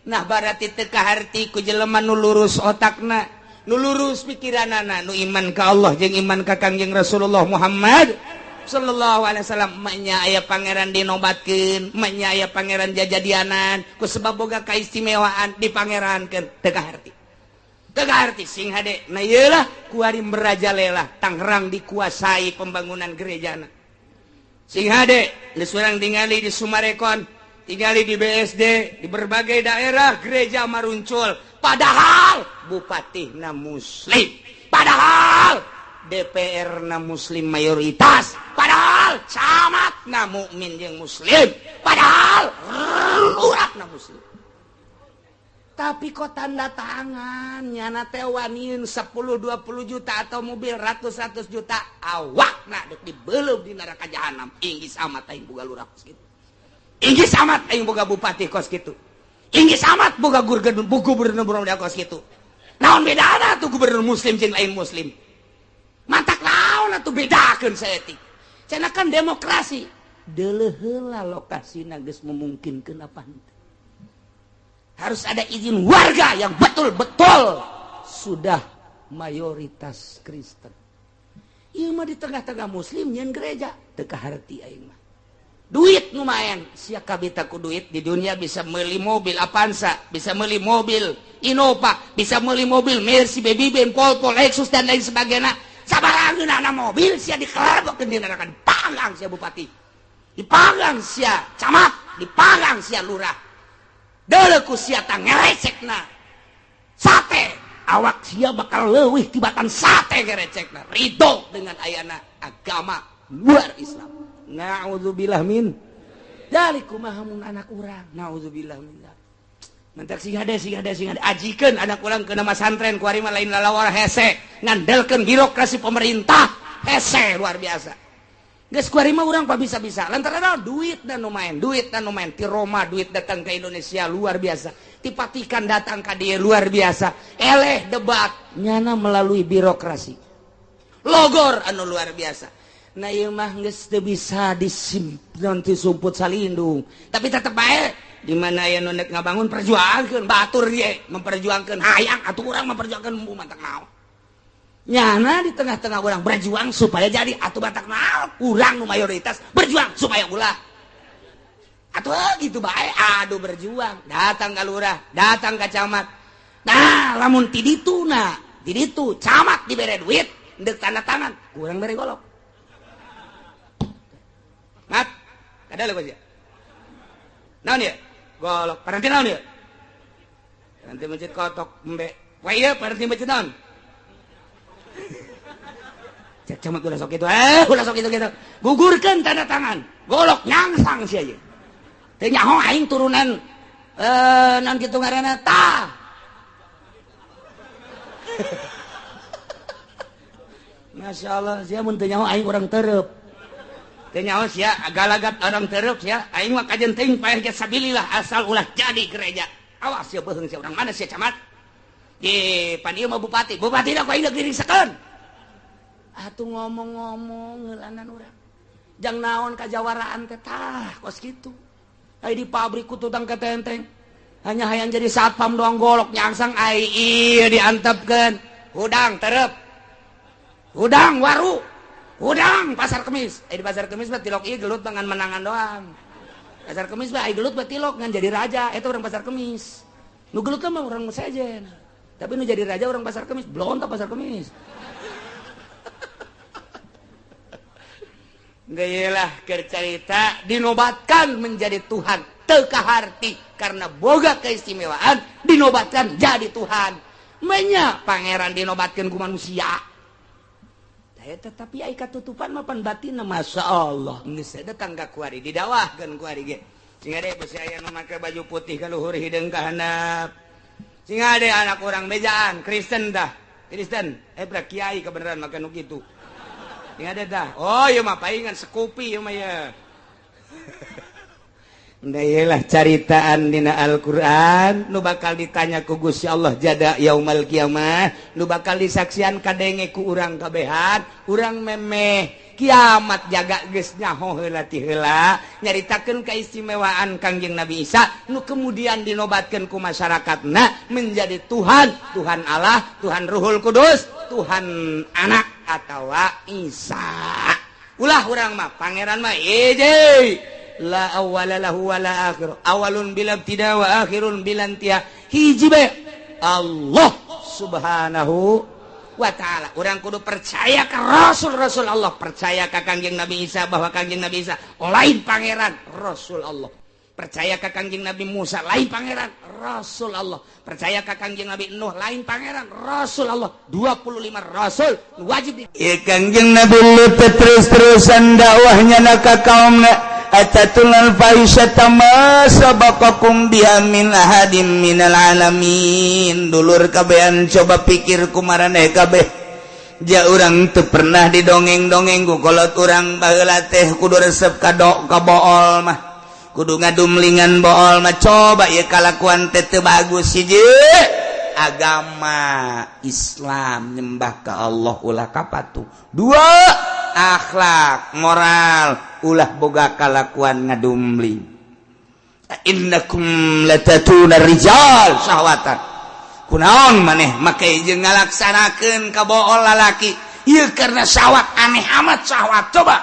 A: Nah berarti teu kaharti ku jelema nu lurus otakna, nu lurus pikiranana, nu iman ka Allah jeung iman ka Kangjeng Rasulullah Muhammad sallallahu alaihi wasallam. Manya aya pangeran dinobatkeun, manya aya pangeran jajadianan, ku sebab boga kaistimewaan dipangerankeun teu kaharti. Teu kaharti sing hade. Nah ieu lah kuari merajalela Tangerang dikuasai pembangunan gerejana. Sing hade geus urang tingali di Sumarekon, tinggali di BSD, di berbagai daerah gereja maruncul. Padahal bupati na muslim, padahal DPR na muslim mayoritas, padahal camat na mukmin jeung muslim, padahal lurah na muslim. Tapi kok tanda tangan nyana teh waniun 10-20 juta atau mobil ratus-ratus juta awakna deuk dibeleup di neraka jahanam. Inggis amat aing boga lurah kos kitu. Inggis amat aing boga bupati kos kitu. Inggis amat boga gubernur kos kitu. Naon bedana tuh gubernur muslim jeung lain muslim? Mantak naon atuh bedakeun saeutik. Cenah kan demokrasi. Deuleuh heula lokasina geus memungkinkeun apa henteu. Harus ada izin warga yang betul-betul sudah mayoritas Kristen. Ieu mah di tengah-tengah muslim nyeun gereja teu kaharti aing mah. Duit lumayan, sia kabita ku duit di dunia bisa meuli mobil Avanza, bisa meuli mobil Innova, bisa meuli mobil Mercy, Baby Benz, Volvo, Lexus dan lain sebagainya. Sabarangeunana mobil sia dikelebokeun di neraka, dipanggang sia bupati, dipanggang sia camat, dipanggang sia lurah. Deuleu ku sia tah ngerecekna sate, awak sia bakal leuwih tibatan sate ngerecekna. Ridho dengan ayana agama luar Islam. Na'udzubillah min dzalik. Kumaha mun anak urang? Na'udzubillah min dzalik. Mantak sing hade sing hade sing hade ajikeun anak urang ke nama santren kuari mah lain lalawar hese ngandelkeun birokrasi pemerintah hese luar biasa. Geus kuari mah urang bisa-bisa lantaran duit dan lumayan, duit dan lumayan ti Roma duit datang ke Indonesia luar biasa, ti Vatikan datang ka dieu luar biasa. Eleh debat nyana melalui birokrasi logor anu luar biasa. Nah ieu mah geus teu bisa disimpan ti sumput salindung, tapi tetep bae di mana aya nu nek ngabangun perjuangkeun batur ye memperjuangkeun hayang atuh urang memperjuangkeun mantak naon. Nyana di tengah-tengah orang berjuang supaya jadi atau batak naon urang nu mayoritas berjuang supaya ulah atau gitu bae. Aduh, berjuang datang ke lurah, datang ke camat. Nah, lamun ti ditu, nah ti ditu camat dibere duit ndek tanda tangan, kurang bere golok. Mat kada leuh ya naon ya golok paranti naon ya nanti masjid kotok embe. Wah, iya, paranti masjid naon. Cek camat ulah sok itu, eh, ulah sok itu gitu, gugurkan tanda tangan, golok nyangsang sih aja. Teu nyaho aing turunan eh naon kitu ngaranna tah. Masya Allah, sia mun teu nyaho aing urang tereup. Teu nyaho sia galagat orang tereup sia, aing mah kajen teuing paeh ge sabilillah asal ulah jadi gereja. Awas sia beuheung sia, urang mana sia camat? Ye, pan ieu mah bupati, bupati da ku aing deuk diringsekeun. Atuh ngomong-ngomong ngeulanan urang. Jang naon kajawaraan teh tah kos kitu. Ai di pabrik ku tutang ketenteng. Hanya hayang jadi satpam doang golok nyangsang ai ieu diantepkeun. Hudang terep. Hudang waru. Hudang pasar kemis. Di pasar kemis mah tilok ieu gelut dengan menangan doang. Pasar kemis mah ai gelut mah tilok ngan jadi raja eta urang pasar kemis. Nu gelut mah urang sejen. Tapi nu jadi raja orang pasar kemis, blontok pasar kemis. Geulah keur carita dinobatkan menjadi Tuhan teu kaharti karena boga keistimewaan dinobatkan jadi Tuhan. Menya pangeran dinobatkan ku manusia. Tetapi ai katutupan mah pan batinna Masya Allah. Geus datang ka kuari didawahkeun kuari ge. Sing ade besi aya nu make baju putih ka luhur hideung ka handap. Sing ade anak orang bejaan Kristen dah. Kristen, eh bra kiai kebenaran make nu kitu. Sing ade dah. Oh, ieu mah paingan sekupi ieu mah ya. Lah caritaan dina Al-Qur'an nu bakal ditanya ku Gusti Allah jada yaumal kiamah, nu bakal disaksian kadenge ku urang kabehan, urang memeh kiamat jaga geus nyaho heula ti heula nyaritakeun keistimewaan Kangjeng Nabi Isa nu kemudian dinobatkeun ku masyarakatna menjadi Tuhan, Tuhan Allah, Tuhan Ruhul Kudus, Tuhan Anak atawa Isa. Ulah urang mah pangeran mah hiji. La awwala lahu wala akhir, awalun bila ibtida wa akhirun bila intiha, hiji bae Allah subhanahu wa ta'ala. Urang kudu percaya ke rasul-rasul Allah, percaya ka Kangjeng Nabi Isa bahwa Kangjeng Nabi Isa lain pangeran, rasul Allah. Percaya ka Kangjeng Nabi Musa lain pangeran, rasul Allah. Percaya ka Kangjeng Nabi Nuh lain pangeran, rasul Allah. 25 rasul wajib di
B: Kangjeng Nabi Lut terus-terusan dakwahnya na ka kaumna, atatunal fahisyata ma sabaqakum biha min ahadim minal alamin. Dulur kabehan coba pikir kumaraneh kabeh. Ja urang teu pernah didongeng-dongeng ku kolot urang baheula teh kudu resep ka ka bool mah. Kudu ngadumlingan bool mah, coba ieu kalakuan teh teu bagus. Hiji, agama Islam nyembah ka Allah ulah kapatu. Dua, akhlak moral ulah boga kalakuan ngadumling. Innakum latatuna rijal syahwatan, kunaon maneh make jeung ngalaksanakeun ka bool lalaki ieu karena syahwat. Aneh amat syahwat, coba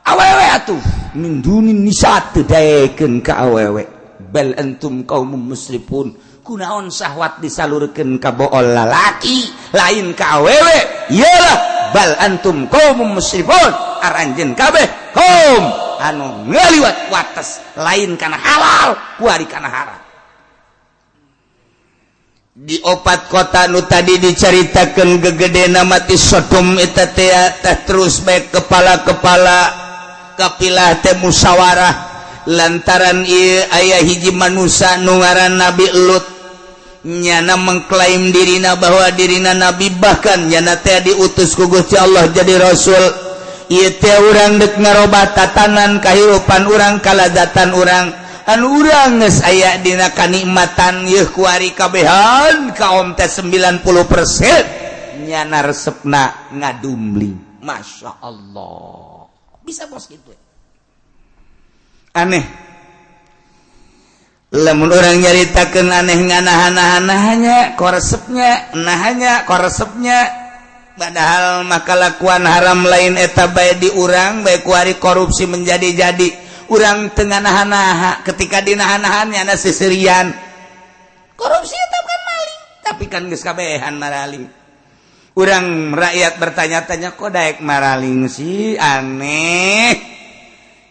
B: awewe atuh min dunin nisa teu daekeun ka awewe. Bal antum qaumum musrifun. Kunaon syahwat disalurkeun ka bool lalaki lain ka awewe? Iyalah, bal antum qaumum musrifun, aranjeun kabeh kaum anu ngaliwat wates, lain kana halal kuari kana haram. Di opat kota nu tadi diceritakan gegede mati Sodom eta teh teh terus baik kepala-kepala kapilah teh musyawarah lantaran ieu aya hiji manusia nu ngaran Nabi Lut. Nyana mengklaim dirina bahwa dirina nabi, bahkan nyana teh diutus ku Gusti Allah jadi rasul. Ieu teh urang dek ngarobah tatanan kahirupan urang, kalazatan urang, anu urang geus aya dina kanikmatan yeuh kuari kabehan kaum teh 90% nyana resepna ngadumling. Masya Allah, bisa bos gitu. Aneh lamun orang nyaritakeun aneh nganahan-nahannya koresepnya nahanya koresepnya.
A: Padahal maka lakuan haram lain eta bae di urang bae. Kuari korupsi menjadi-jadi, urang tengah nahan-naha. Ketika dinahan-nahannya na seserian korupsi itu kan maling, tapi kan geus kabehan maraling. Urang rakyat bertanya-tanya, kok daek maraling sih, aneh.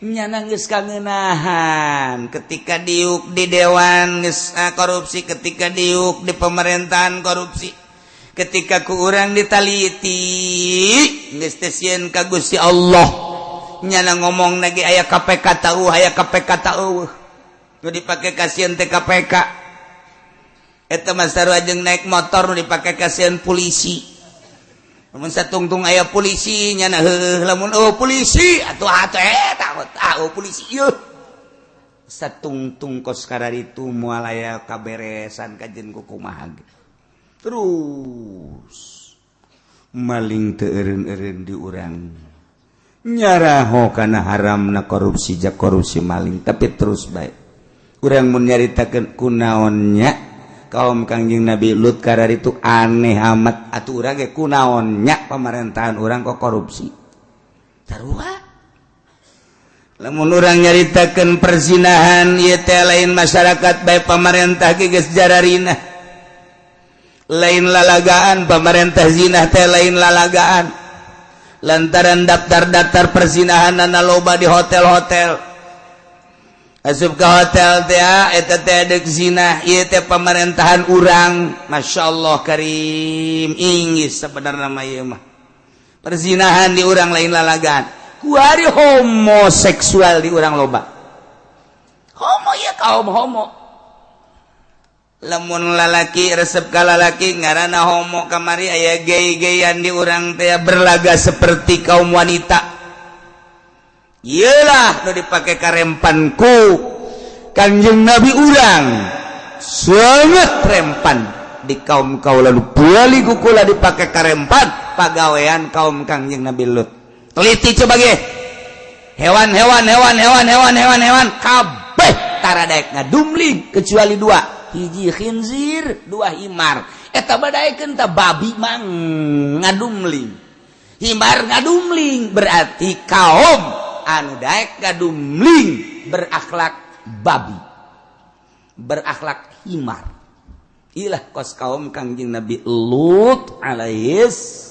A: Nyana geus kangenahan. Ketika diuk di dewan geus korupsi, ketika diuk di pemerintahan korupsi, ketika ku urang ditaliti geus teu sieun ka Gusti Allah. Nyana ngomong lagi aya KPK tahu, aya KPK tahu, nu dipake kasieun teh KPK. Eta mah sarua jeung naik motor nu dipake kasieun polisi. Lamun satungtung aya polisi, nyana heuh. Lamun oh polisi atuh atuh eh takut, ah oh polisi ieu. Satungtung kos kararitu moal aya kaberesan kajen ku kumaha ge. Terus maling teu eureun-eureun di urang, nyaraho kana haramna korupsi, jak korupsi maling, tapi terus bae. Urang mun nyaritakeun kunaonnya kaum Kangjeng Nabi Lut kararitu aneh amat, atuh urang ge kunaonnya pemerintahan urang kok korupsi. Sarua lamun urang nyaritakeun perzinahan ieu teh lain masyarakat bae, pamarentah ge geus jararina. Lain lalagaan pamarentah, zina teh lain lalagaan, lantaran daftar-daftar perzinahan loba di hotel-hotel. Asup ke hotel teh eta teh deuk zina. Ieu teh pemerintahan urang, Masya Allah karim, inggis sebenarnya mah ieu mah. Perzinahan di urang lain lalagaan. Kuari homoseksual di urang loba. Homo ya, kaum homo, lamun lalaki resep ka lalaki ngaranna homo. Kamari aya gay-gayan di urang teh, berlaga seperti kaum wanita. Iyalah nu dipake karempanku Kanjeng Nabi urang, sangat rempan di kaum kau lalu bali kukula dipake karempan pagawean kaum Kangjeng Nabi Lut. Teliti coba ge hewan, hewan, hewan, hewan, hewan, hewan, hewan kabeh tara daek ngadumling kecuali dua: hiji khinzir, dua himar. Eta badaekeun ta babi mang ngadumling, himar ngadumling. Berarti kaum anu daek ngadumling berakhlak babi, berakhlak himar. Ilah kos kaum Kangjeng Nabi Lut alaihis.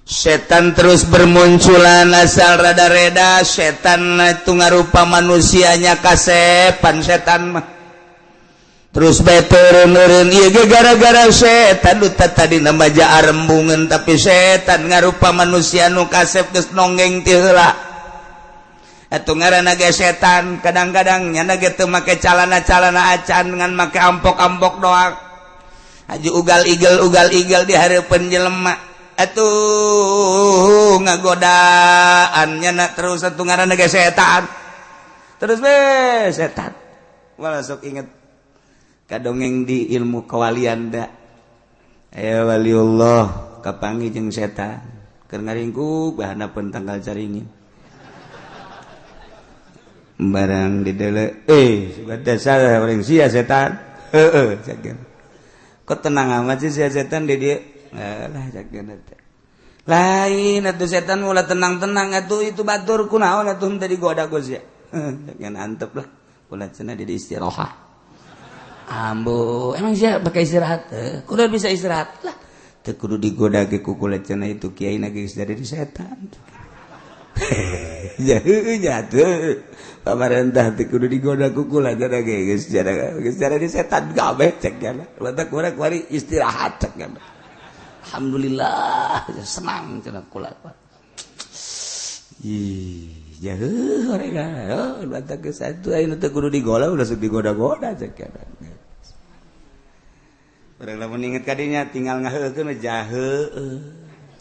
A: Setan terus bermunculan asal rada-reda. Setan itu ngarupa manusianya kasepan. Setan mah terus bae turun-turun. Ieu ge gara-gara setan. Nu tadi nama rembungan, tapi setan ngarupa manusia nu kasep geus nonggeng ti heula. Atuh ngaranna ge setan, kadang-kadang nyana ge teu make calana-calana acan, ngan make ampok-ampok doang. Haji ugal igel, ugal igel di hareupeun jelema, atuh ngagodaan nyana terus. Atuh ngaranna ge setan, terus be setan. Malah sok inget kadongeng di ilmu kewalian da aya waliullah kapanggih jeung setan keur ngaringkuk bahanapeun tangkal caringin. Barang di dele, eh, dasar orang sia setan, heeh, kok tenang amat sih sia setan di dia lah. Cek lain atuh setan mula tenang-tenang atuh. Itu batur kunaon atuh tadi goda go sia? Jangan antep lah kula cenah di istirahat. Ambo, emang sia pakai istirahat? Kudu bisa istirahat lah, teu kudu digoda ge ku kula cenah. Itu kiai na geus dari setan ya, nya tuh pamarentah teu kudu digoda ku kula cenah ge, geus geus dari setan kabeh cek nya. Batak kurang kuari istirahat cek nya. Alhamdulillah, senang cenah kula. Ih, jauh mereka. Oh, batak ke satu ayeuna teu kudu digoda, udah sok digoda-goda cek nya. Barang lamun inget kadinya tinggal ngaheukeun jahe.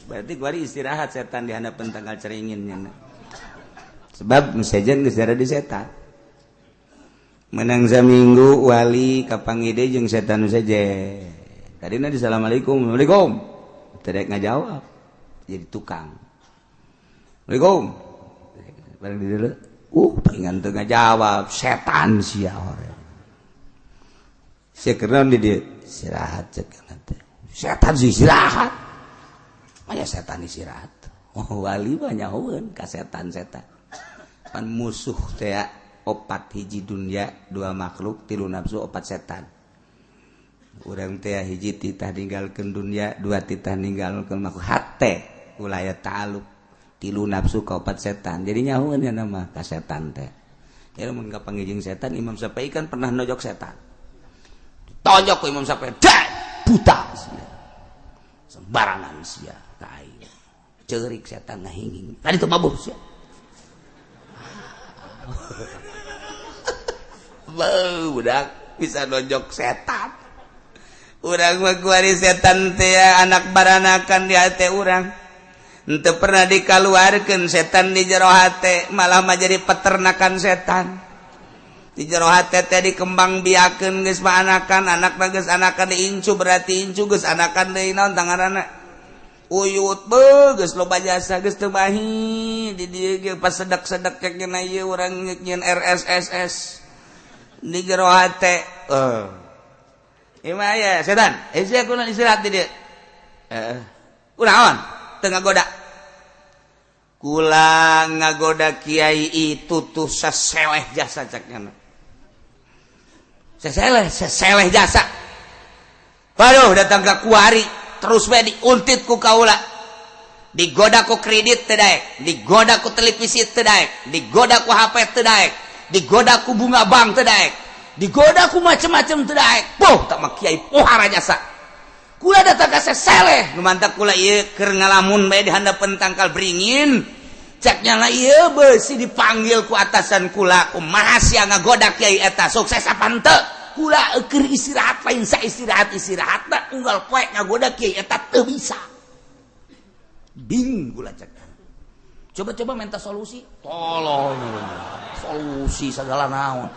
A: Berarti kuari istirahat setan di handapeun tangkal caringin nya. Sebab sejen geus di setan. Menang saminggu wali kapanggih deui jeung setan saja. Tadina di assalamualaikum, assalamualaikum. Tidak ngajawab. Jadi tukang. Assalamualaikum. Barang di dulu. Pengen teu ngajawab, setan sia orang. Sia kenaon di dieu? Istirahat cek teh. Setan sih istirahat. Maya setan istirahat. Oh, wali mah nyahoeun ka setan-setan. Pan musuh teh opat, hiji dunia, dua makhluk, tilu nafsu, opat setan. Urang teh hiji titah ninggalkeun dunia, dua titah ninggalkeun makhluk, hate ulah aya ta'aluk, tilu nafsu, kaopat setan. Jadi nyahoeun ya nama ka setan teh. Ya mun kapanggih jeung setan, Imam Syafi'i kan pernah nojok setan. Tonjok ku Imam Syafi'i, buta sia. Sembarangan sia ka aing. Ceurik setan ngahinging. Tadi tuh mabuk sia. Beuh, budak bisa nonjok setan. Urang mah kuari setan teh anak baranakan di hate urang. Henteu pernah dikaluarkeun setan di jero hate, malah mah jadi peternakan setan. Di jero hate teh dikembang biakeun, geus mah anakan, anak mah geus anakan diincu, berarti incu geus anakan deui, naon tanganana uyut. Beuh, geus loba jasa, geus teu mahi di dieu ge. Pas sedak-sedak cek nya ieu urang nyieun RSSS di jero hate. Eh, ieu mah aya setan, eh, sia kunaon istirahat di dieu? Eh, kunaon teu ngagoda? Kula ngagoda kiai itu tuh seseleh jasa, cek nya. Seseleh, seseleh jasa. Waduh, datang ke kuari terus we diuntit ku kaula. Digoda ku kredit teu daek, digoda ku televisi teu daek, digoda ku HP teu daek, digoda ku bunga bank teu daek, digoda ku macem-macem teu daek. Poh tak mah kiai pohara jasa. Kula datang ka seseleh nu mantak kula ieu keur ngalamun bae di handapeun tangkal beringin. Cek nyala ieu beusi dipanggil ku atasan kula, kumaha sia ngagoda kiai eta, sukses apa henteu? Kula keur istirahat, lain sa istirahat istirahat tak unggal poe ngagoda kiai eta teu bisa. Bing kula cek. Coba-coba minta solusi, tolong solusi segala naon.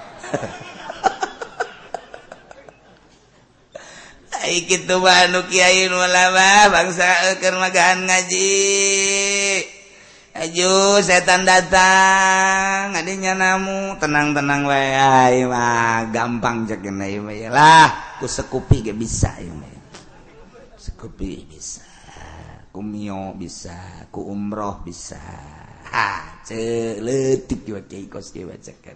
A: Ai kitu mah anu kiai nu lama bangsa keur magahan ngaji. Aju setan datang, adinya namu tenang-tenang wae, ai mah gampang cek ieu mah lah, ku sekupi ge bisa ieu mah. Sekupi bisa, ku mio bisa, ku umroh bisa. Ha, ceu leutik ieu kiai kos kieu cek.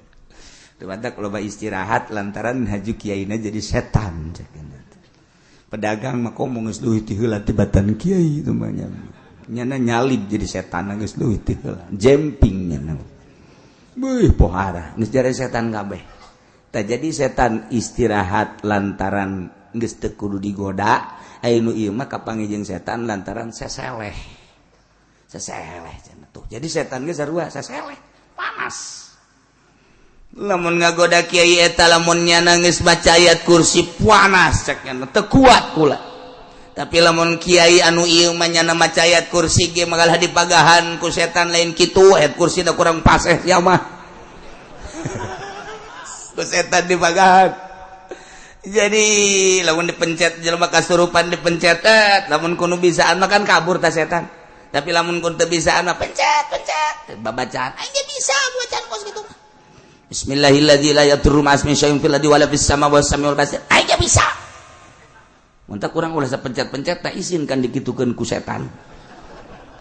A: Teu matak loba istirahat lantaran haju kiaina jadi setan cek. Pedagang mah komo geus leuwih ti heula tibatan kiai itu mah nya. Nyana nyalip jadi setan geus leuwih ti heula, jemping nyana. Beuh, pohara geus jare setan kabeh. Tah, jadi setan istirahat lantaran geus teu kudu digoda. Aya nu ieu mah kapanggih jeung setan lantaran seseleh. Seseleh cenah tuh. Jadi setan geus sarua seseleh, panas. Lamun ngagoda kiai eta, lamun nyana geus baca ayat kursi panas cek nyana, teu kuat kula. Tapi lamun kiai anu ieu mah nyana maca ayat kursi ge magalah dipagahan ku setan, lain kitu ayat kursi da kurang paseh ya mah. Ku setan dipagahan. Jadi lamun dipencet jelema kasurupan dipencet, eh, lamun kudu bisaan mah kan kabur ta setan. Tapi lamun kun teu bisaan mah pencet pencet babacaan aing ge bisa bacaan kos kitu. Bismillahilladzi la yadurru ma'asmihi syai'un fil ardi wala fis sama wa samiul basir. Aing ge bisa. Mun teh kurang ulah sapencet-pencet tak isin kan dikitukeun ku setan.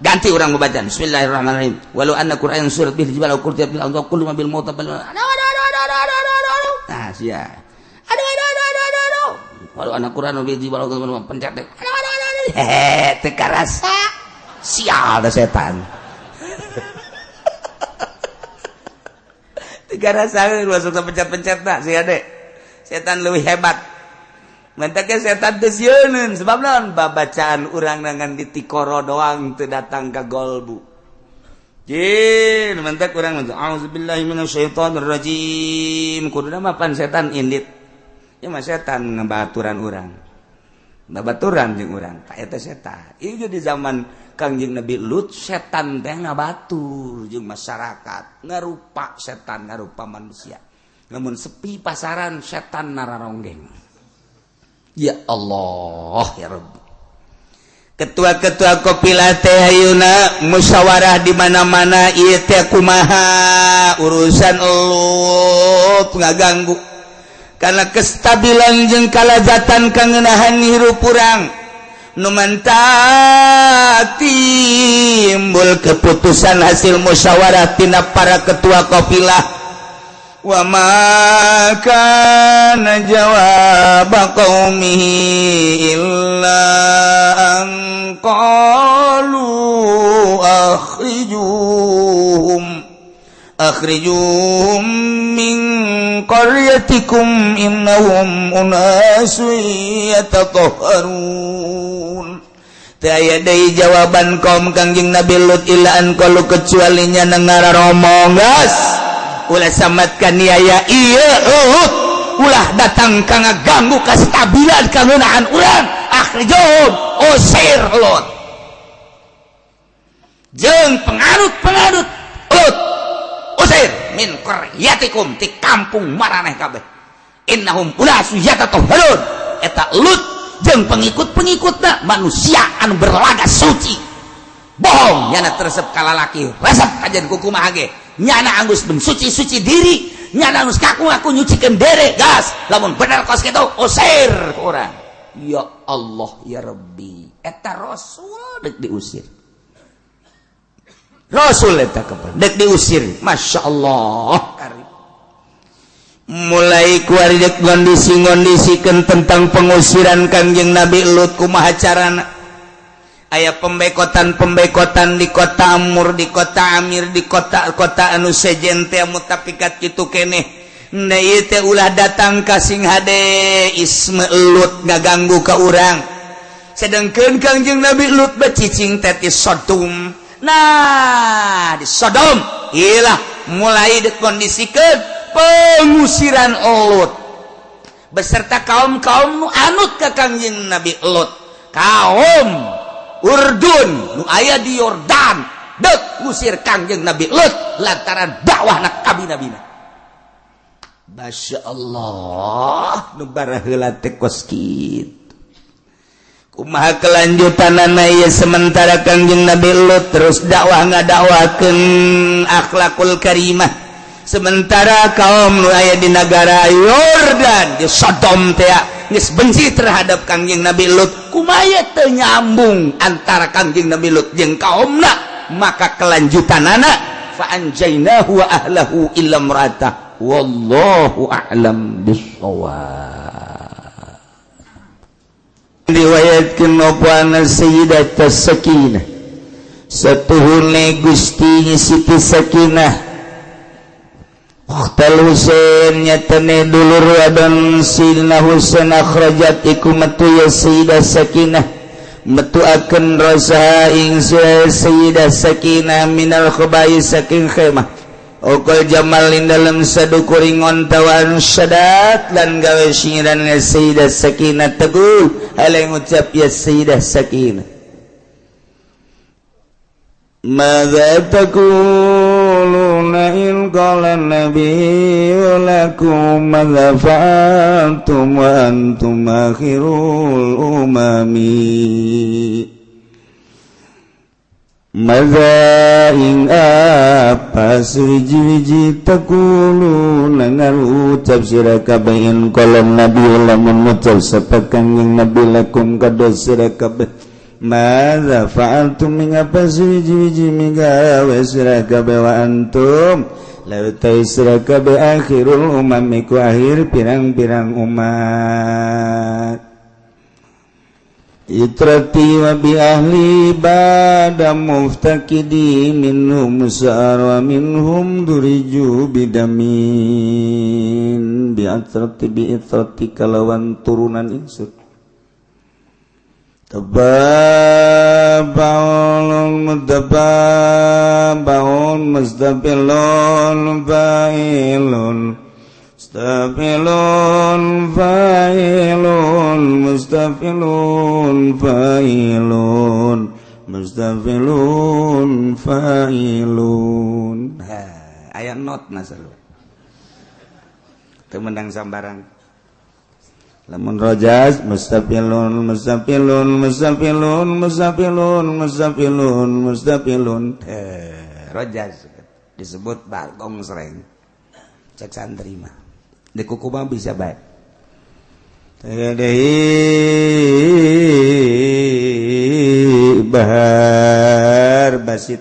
A: Ganti urang babacaan Bismillahirrahmanirrahim. Walau anna Qur'an surat bil jibal aw qurtiya bil ardi kullu ma bil mauta bal. Aduh aduh aduh aduh aduh aduh aduh. Nah, sia. Aduh aduh aduh aduh aduh aduh. Walau anna Qur'an bil jibal aw pencet deh. Aduh aduh aduh aduh. Hehe, teu karasa. Sial da setan. Tiga rasa masuk pencet-pencet tak sih adek setan lebih hebat. Mentaknya setan teu sieun sebab naon, babacaan urang dengan ditikoro doang teu datang ke golbu. Jin mentak urang auzubillahi minasyaitonir rajim, kuduna mah pan setan indit. Ya mah setan ngabaturan urang. Ngabaturan jeung urang. Tak eta setan. Ieu di zaman Kangjeng Nabi Lut, setan teh ngabatur jeung masyarakat, ngarupa setan, ngarupa manusia. Namun sepi pasaran, setan nararonggeng. Ya Allah ya Rabbi. Ketua-ketua kopi latte ayeuna musyawarah di mana-mana, ieu teh kumaha urusan Lut ngaganggu karena kestabilan jeung kalazatan kangenahan hirup urang. Nu mantak timbul keputusan hasil musyawarah tina para ketua kafilah. Wa ma kana jawab qaumihi illa an qalu akhrijuhum akhrijuhum min qaryatikum innahum unasun yatatahharun. Teu aya deui jawaban kaum Kangjeng Nabi Lut illa an qalu, kecuali nya ngararomong, "Geus, ulah samat kaniaya ieu Lut, ulah datang ka ngaganggu kestabilan kangeunaan urang. Akhrijuhum, usir Lut jeung penganut-penganut Lut, usir min qaryatikum, ti kampung maraneh kabeh. Innahum unasun yatatahharun." Eta Lut jeung pengikut-pengikutna manusia anu berlaga suci, bohong. Nyana teresep ka lalaki, resep kajian kukumaha ge, nyana anggus mensuci-suci diri, nyana anggus kaku-ngaku nyucikeun dere. Gas, lamun bener kos kitu, usir ku urang. Ya Allah ya Rabbi, eta Rasul dek diusir. Rasul eta kapan dek diusir. Masya Allah. Mulai kuari dek ngondisi-ngondisikan tentang pengusiran Kangjeng Nabi Lut, kumaha carana. Aya pembekotan-pembekotan di kota Amur, di kota Amir, di kota-kota anu sejen teh, mutafikat kitu keneh. Nah, ieu teh ulah datang ka sing hade isme Lut ngaganggu ka urang. Sedangkan Kangjeng Nabi Lut becicing teh di Sodom. Nah, di Sodom ilah mulai dikondisikan pengusiran Lut beserta kaum-kaum nu anut ke Kangjeng Nabi Lut. Kaum Urdun nu aya di Yordan dek ngusir Kangjeng Nabi Lut lantaran dakwah nak kabi-nabina. Masya Allah, nu baraheula teh kos kitu. Kumaha kelanjutanana ieu? Sementara Kangjeng Nabi Lut terus dakwah, ngadakwakeun akhlakul karimah, sementara kaum nu aya di negara Yordan, di Sodom teh geus benci terhadap Kangjeng Nabi Lut. Kumaha teu nyambung antara Kangjeng Nabi Lut jeung kaumna? Maka kelanjutanana fa anjainahu wa ahlahu illa imra'atah, wallahu a'lam bissawab. Riwayatkeun apa anna Sayyidat Sakinah, satuhune Gusti Siti Sakinah Ukhtal Husain, nyatane dulur wadon Sidina Husain, akhrajat, iku metu ya Sayyidah Sakinah, metu akan rasa ing Sayyidah Sakinah minal khabai, saking khemah. Okol jamal in dalam sadukuring ontawan syadat dan gawe singiran ya Sayyidah Sakinah teguh hal yang ucap ya Sayyidah Sakinah. ماذا تقولون إن قال النبي لكم ماذا فعلتم وأنتم آخر الأمم؟ ماذا ing apa suwiji-wiji taquluna ngarucap sira kabeh in qala nabi lamun ngucap sapa Kangjeng Nabi lakum kada sira kabeh madza fa'altum ing apa suwiji-wiji migawe sira kabeh wa antum lalu sira kabeh akhirul umam iku akhir pirang-pirang umat. Itrati wa bi ahli bada muftakidi minhum sa'ar wa minhum duriju bidamin bi atrati bi itrati kalawan turunan ingsun tababaun mutababaun mustafilun fa'ilun mustafilun fa'ilun mustafilun fa'ilun mustafilun fa'ilun. Ha, aya not masalah teu menang sambarang. Lamun rojaz mustafilun mustafilun mustafilun mustafilun mustafilun mustafilun. Eh, rojaz disebut bagong sereng cek santri mah. Di kuku mah bisa baik. Taya deui bahar basit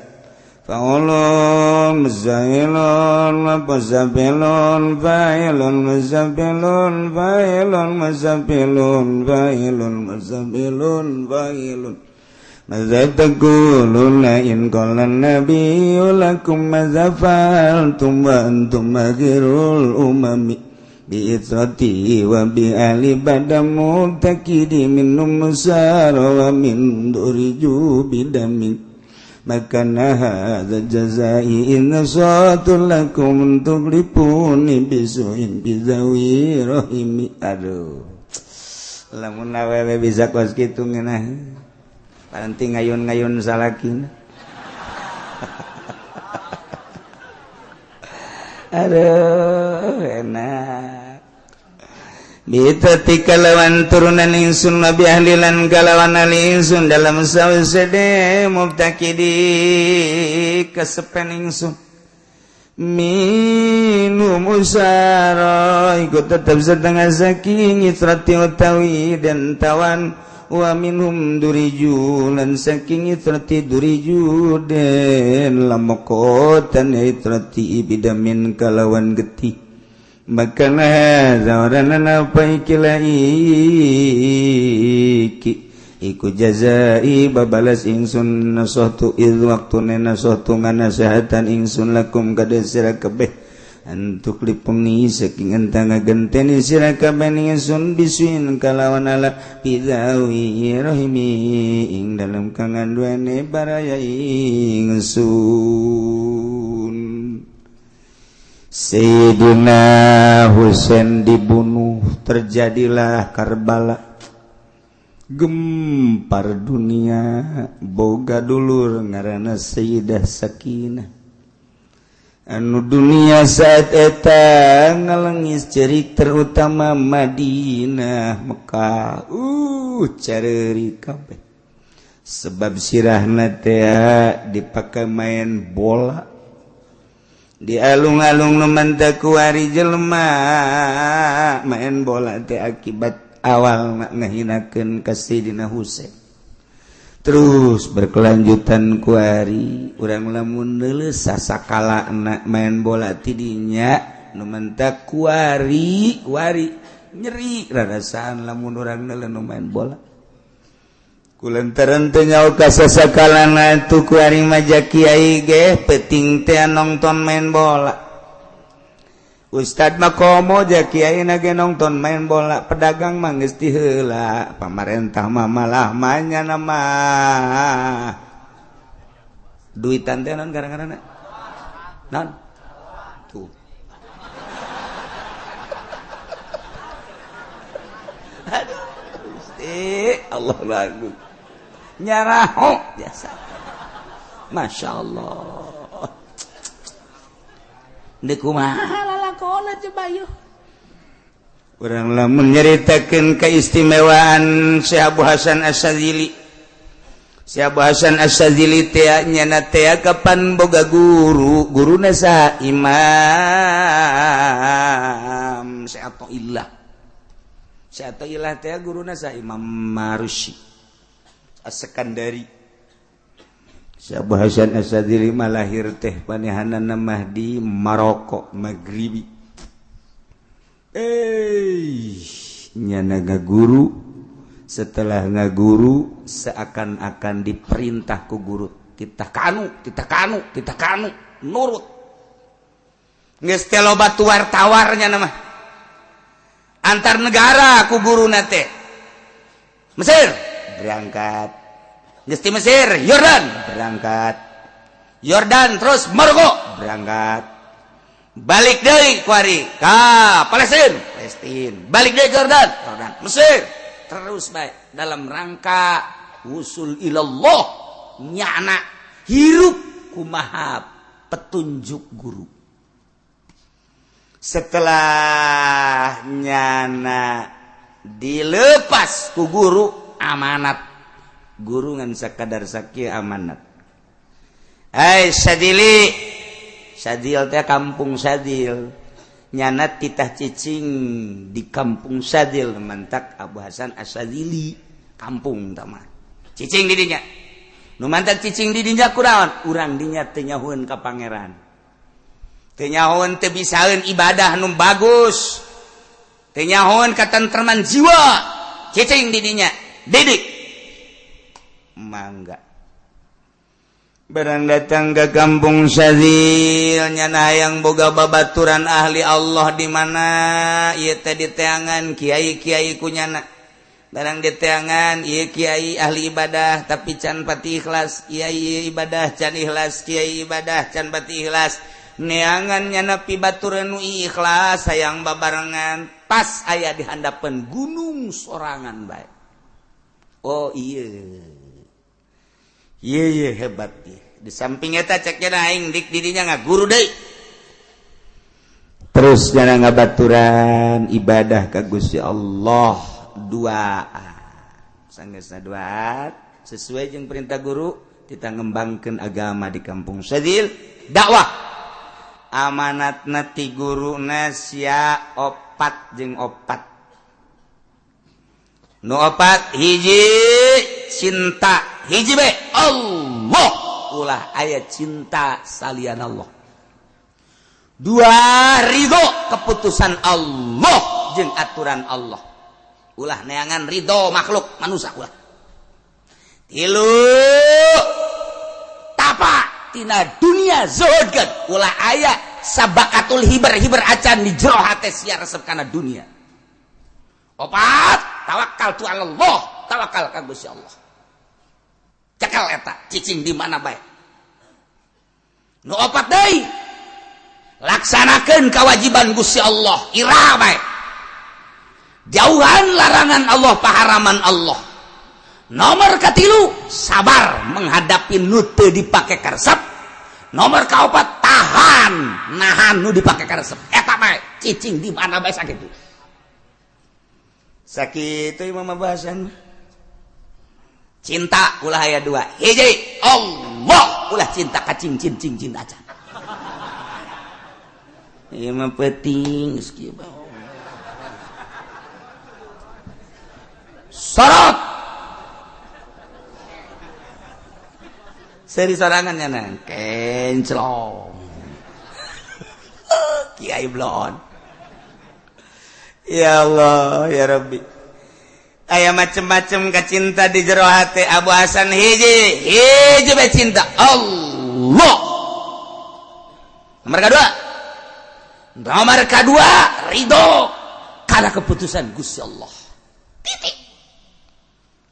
A: faulun muzailun muzabilun failun muzabilun failun muzabilun failun muzabilun failun. Maza taquluna in qala an-nabiyyu lakum maza fa'altum wa antum akhirul umami bi itrati wa bi ahli badamu takidi minum musara wa min duriju bidami makana hadza jazai in satu lakum tuglipuni bisuin bizawi rahimi. Aduh, lamun awewe bisa kos kitu ngeunah paranti ngayun-ngayun salakina. Aduh, enak. Bitati kalawan turunan ingsun nabi ahlilan kalawan ahli ingsun dalam sawsede mubtakidi kesepen ingsun minum usara ikut tetap setengah saking itrati utawi dan tawan wa minhum duriju lan saking itrati duriju den lamokotan itrati bidamin kalawan getih. Makana zawaran apa ikila iki iku jazai babalas ingsun nasahtu idh waktune nasahtu nganasehatan ingsun lakum kada sira kabeh antuk lipuni saking entang ngagenteni sira kabeh ingsun bisuin kalawan ala bidawi rahimi ing dalem kanganduane baraya ingsun. Sayyidina Husain dibunuh, terjadilah Karbala, gempar dunia. Boga dulur ngaranna Sayyidah Sakinah anu dunia saat eta ngalengis cerik terutama Madinah Mekah careuri kabeh sebab sirahna teh dipake main bola di alung-alung nu manta kuari jelema main bola teh akibat awal ngahinakeun ka Sayyidina Husain. Terus berkelanjutan kuari urang lamun neuleus sasakala main bola tidinya nu manta kuari kuari nyeri rarasaan lamun urang neuleus nu main bola. Kulantaran teu nyaho ka sasakalana tu kuari maja kiai ge peuting teh nongton main bola. Ustad mah komo ja kiai na ge nongton main bola, pedagang mah geus ti heula, pamarentah mah malah manya mah. Duitan teh naon gara-garana? Naon? Tuh. Aduh, Gusti, Allah lagu. Nyaraho biasa. Masya Allah. Deuk kumaha lalakona coba yeuh. Urang lamun nyaritakeun keistimewaan Syekh Abu Hasan Asy-Syadzili. Syekh Abu Hasan Asy-Syadzili teh nyana teh kapan boga guru, guruna saha? Imam Syekh Athaillah. Syekh Athaillah teh guruna saha? Imam Marusi As-Sekandari. Syekh Abu Hasan Asy-Syadzili mah lahir teh panehanana mah di Maroko, Maghribi. Nyana ngaguru, setelah ngaguru seakan-akan diperintah ku guru, titah kanu, titah kanu, titah kanu, nurut. Geus teh loba tuar-tawarnya nama. Antar negara ku guruna teh. Mesir berangkat. Geus ti Mesir, Yordan berangkat. Yordan terus Maroko berangkat. Balik deui kuari ka Palestina, Palestina. Balik deui Yordan, Yordan, Mesir. Terus bae dalam rangka usul ilallah nyana hirup kumaha petunjuk guru. Setelah nyana dilepas ku guru amanat, guru ngan sakadar sakieu amanat. Hai Sadili, Sadil teh kampung Sadil. Nyana titah cicing di kampung Sadil, mantak Abu Hasan Asyadzili kampung tama cicing di dinya. Nu mantak cicing di dinya kunaon? Urang dinya teu nyahoeun ka pangeran, teu nyahoeun, teu bisaeun ibadah nu bagus, teu nyahoeun katentreman jiwa. Cicing di dinya, didik mangga. Barang datang ke kampung Sadil, nyana yang boga babaturan ahli Allah di mana ieu teh, diteangan kiai-kiai ku nyana. Barang diteangan, ieu kiai ahli ibadah tapi can pati ikhlas, kiai ibadah can ikhlas, kiai ibadah can pati ikhlas. Neangan nyana pibaturan nu ikhlas, hayang babarengan. Pas aya di handapeun gunung sorangan bae. Oh iya iya iya, hebat ya. Di samping eta cek aing dik didinya ngaguru deui. Terus jangan ngabaturan ibadah ka Gusti Allah, dua sanggeusna dua sesuai jeung perintah guru, kita ngembangkeun agama di kampung Sadil, dakwah. Amanatna ti guruna sia opat jeung opat. Nu opat, hiji cinta, hiji be Allah, ulah aya cinta salian Allah. Dua, ridho keputusan Allah jeung aturan Allah, ulah neangan ridho makhluk manusia, ulah. Tilu, tapa tina dunia, zuhudkeun, ulah aya sabakatul hiber hiber acan di jero hate sia resep kana dunia. Opat, tawakal tu Allah, tawakal ka Gusti Allah. Cekal eta, cicing di mana bae. Nu opat deui, laksanakeun kewajiban Gusti Allah ira bae, jauhan larangan Allah, paharaman Allah. Nomor katilu, sabar menghadapi nu teu dipake karesep. Nomor kaopat, tahan nahan nu dipake karesep. Eta bae, cicing di mana bae. Sakitu sakitu imam bahasan. Cinta ulah aya dua, hiji Allah, ulah cinta ka cincin cincin acan. Ieu mah penting geus kieu bae. Sorot seri sorangan nya kenclong kiai blon. Ya Allah ya Rabbi, aya macem-macem kacinta di jero hati Abu Hasan. Hiji hiji bae, cinta Allah. Nomor kedua, nomor kedua, ridho karena keputusan Gusti Allah, titik.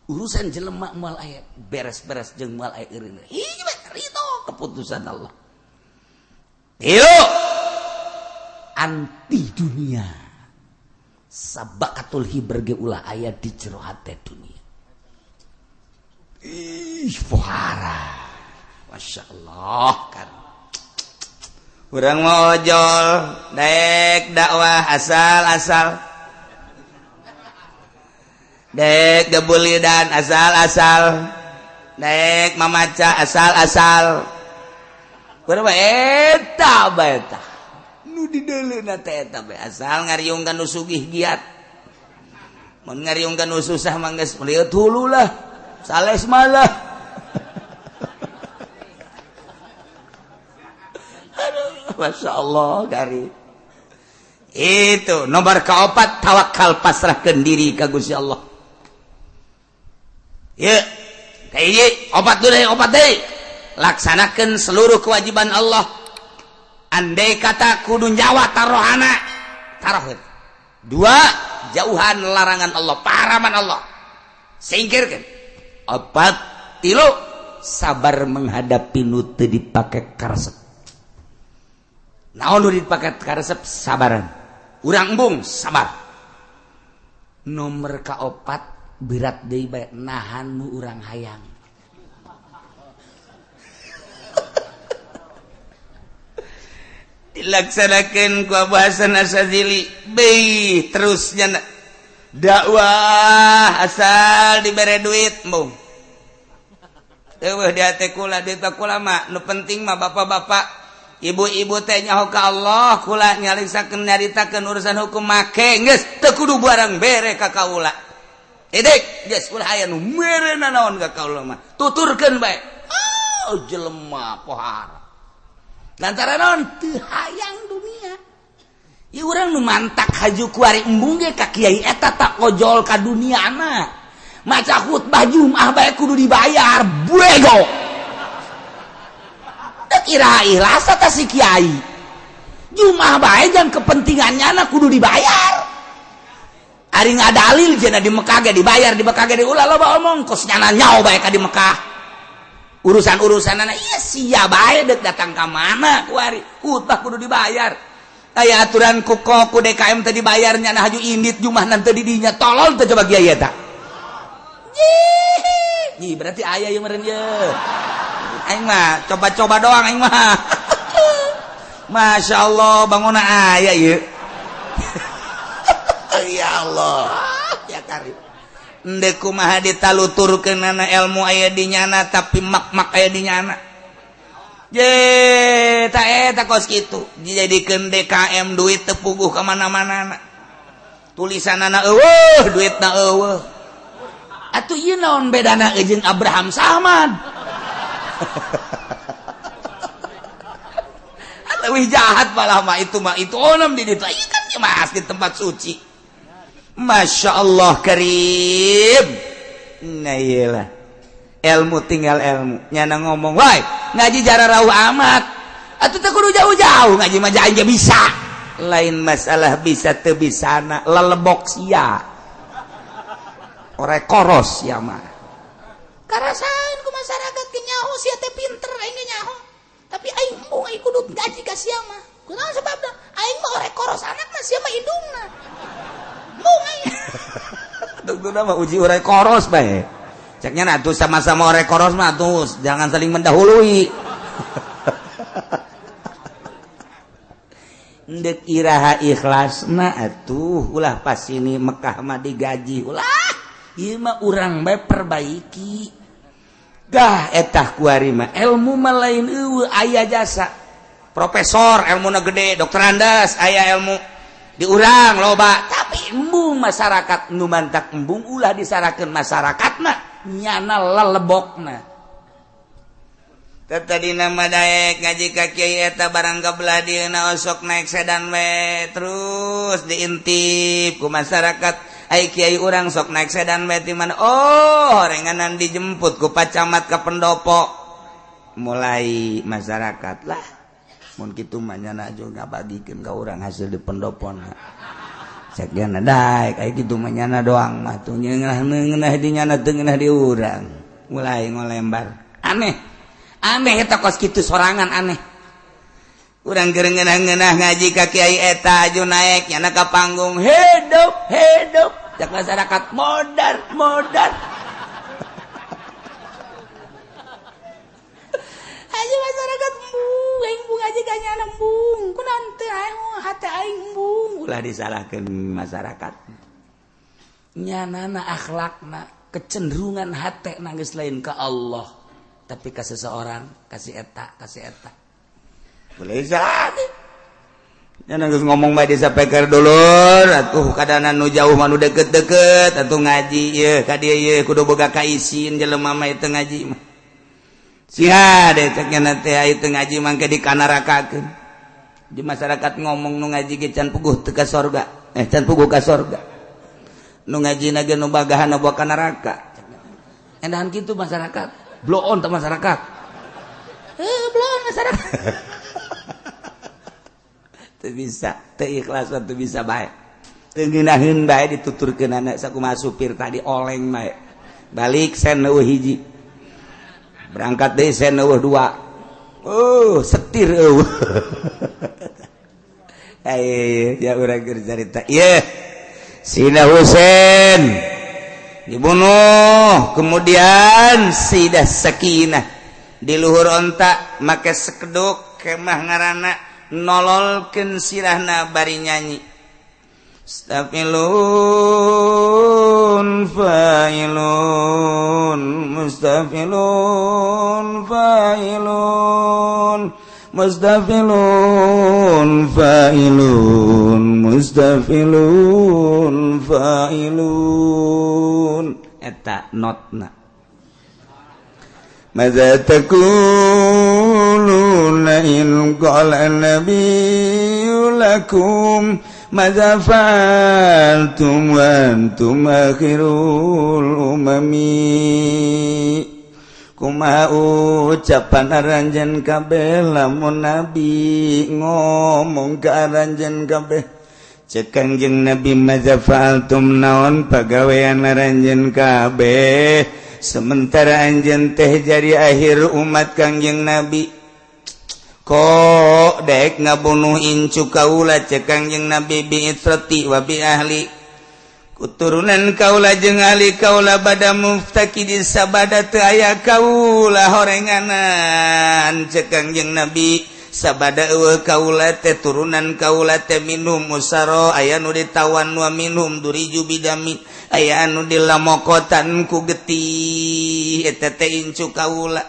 A: Urusan jelema moal aya beres-beres jeung moal aya eureun. Hiji bae, ridho keputusan Allah. Tilu, anti dunia, sabakatul hiber ge ulah aya di jero hate dunia. Ih, pohara, Masya Allah. Kan urang mau ojol daek dakwah asal-asal, dek gebulidan asal-asal, dek mamaca asal-asal. Urang mah eta bae tah nu dideuleuna teh, eta bae, asal ngariungkeun nu sugih giat. Mun ngariungkeun nu susah mah geus meliut hulu lah, sales malah. Aduh, Masya Allah. Gari itu nomor keopat, tawakal, pasrahkan diri ka Gusti Allah. Ya, kayak opat dulu, opat deh, laksanakan seluruh kewajiban Allah. Andai kata kudu nyawa tarohana, taroh. Dua, jauhan larangan Allah, paharaman Allah, singkirkan. Opat, tilu, sabar menghadapi nu teu dipake karesep. Naon nu dipake karesep? Sabaran urang embung, sabar. Nomor kaopat, berat deui bae, nahan nu urang hayang. Dilaksanakan ku Abu Hasan Asyadzili bei terusnya dakwah asal dibere duit embung. Eueuh di hate kula, duit kula mah nu penting mah bapak-bapak. Ibu-ibu teh nyaho ka Allah kula nyaritakeun nyaritakeun urusan hukum make geus teu kudu barang bere ka kaula. Edek geus ulah aya nu mere nanaon ka kaula mah. Tuturkeun bae. Oh jelema pohara. Lantaran naon teu hayang dunia. Ieu urang nu mantak haju kuari embung ge ka kiai eta tak ojol ka duniana. Maca khutbah Jumat bae kudu dibayar. Bego. Kira ikhlas ta si kiai Jumat bae jang kepentingannya na kudu dibayar. Ari ngadalil cenah di Mekah ge dibayar, di Mekah ge diulah loba omong kos nyana nyao bae ka di Mekah. Urusan-urusanana ieu sia bae deuk datang ka mana kuari khutbah kudu dibayar. Aya aturan ku ku DKM teh dibayar nyana haju indit Jumat nanti di dinya tolol teh coba kiai eta. Ih, berarti aya ieu meureun ye. Aing mah coba-coba doang aing mah. Masya Allah bangunna aya ieu. Ya Allah ya karib. Endek kumaha ditaluturkeunana ilmu aya di nyana tapi mak-mak aya di nyana. Je ta eta kos kitu dijadikeun DKM duit teu puguh ka mana-mana. Tulisanana eueuh duitna eueuh. Atuh ieu naon bedana jeung Abraham Samad? Lebih jahat malah mah itu onom di ditu ieu kan mas di tempat suci. Masya Allah karim. Nah iyalah ilmu tinggal ilmu nyana ngomong woi ngaji jara rauh amat atuh teu kudu jauh-jauh ngaji mah aja bisa. Lain masalah bisa teu bisana lelebok sia ore koros ya mah.
C: Karasain ku masyarakat ge nyaho sia teh pinter aing ge nyaho. Tapi aing embung aing kudu gaji ka sia mah. Kunaon sebabna? Aing mah ore koros anakna sia mah indungna. Embung aing.
A: Tungtuna mah uji ore koros bae. Ceknya nah tuh sama-sama ore koros mah tuh jangan saling mendahului. Ndek iraha ikhlasna atuh ulah pas ini Mekah mah digaji ulah. Ieu mah urang bae perbaiki. Gah etah kuari mah ilmu mah lain eueuh aya jasa. Profesor ilmuna gede, dokter Andas aya ilmu di urang loba, tapi embung masyarakat nu mantak embung ulah disarakeun masyarakatna nyana lelebokna. Tadi nama daek ngaji ka kiai eta barang kabelah dieuna osok naik sedan we terus diintip ku masyarakat. Ai kiai urang sok naik sedan we ti mana? Oh, horenganan dijemput ku Pak Camat ka pendopo. Mulai masyarakat lah. Mun kitu mah nyana juga ngabagikeun ka urang hasil di pendopona. Cek nyana daek ai kitu mah nyana doang mah tuh ngeunah di nyana teu ngeunah di urang. Mulai ngolembar. Aneh. Aneh eta kos kitu sorangan aneh. Urang keur ngeunah-ngeunah ngaji ka kiai eta aju naek nyana ka panggung hidup hidup cak masyarakat modar modar.
C: Aja masyarakat embung aing embung aja ka nyana embung kunaon teu aing hate aing embung.
A: Ulah disalahkeun masyarakat.
C: Nyanana akhlakna kecenderungan hate nangis lain ka Allah tapi ka seseorang kasih eta kasih eta.
A: Boleh jadi. Nya geus ngomong bae disapeker dulur atuh kadana nu jauh mah nu deket-deket atuh ngaji ieu ka dieu ieu kudu boga kaisin jelema mah teu ngaji mah. Sia deh cek nya teh aya teu ngaji mangke dikanarakakeun. Di masyarakat ngomong nu ngaji ge can puguh teu ka sorga. Can puguh ka sorga. Nu ngajina ge nu bagahan bawa ka neraka.
C: Endahan kitu masyarakat. Blow on teh masyarakat. Blow on masyarakat.
A: Teu bisa, teu ikhlas teu bisa bae. Teu ngeunaheun bae dituturkeun anak sakumaha supir tadi oleng bae. Balik sen eueuh hiji. Berangkat deui sen eueuh dua. Oh, setir eueuh. Ayo, ya urang keur carita. Ieu Sina Husain dibunuh, kemudian Sayyidah Sakinah di luhur onta make sekeduk kemah ngaranna nololkeun sirahna bari nyanyi. Mustafilun fa'ilun mustafilun fa'ilun Mustafilun fa'ilun mustafilun fa'ilun eta notna. ماذا تقولون إن قال النبي لكم ماذا فعلتم وأنتم آخر الأمم? Kumaha ucapan aranjeun kabeh lamun nabi ngomong ka aranjeun kabeh? Cek Kangjeng Nabi, "Maza fa'altum?" Naon pagawean aranjeun kabeh sementara anjeun teh jadi akhir umat Kangjeng Nabi? Kok dek ngabunuh incu kaula? Cek Kangjeng Nabi, "Bi itrati wa bi ahli," kuturunan kaula jeung ahli kaula, bada muftaqidi, sabada teu aya kaula horenganan. Cek Kangjeng Nabi, sabada euweuh kaula teh, turunan kaula teh, minhum usaro, aya nu ditawan, wa minhum duriju bidami, aya anu dilamokotan ku getih. Eta teh incu kaula.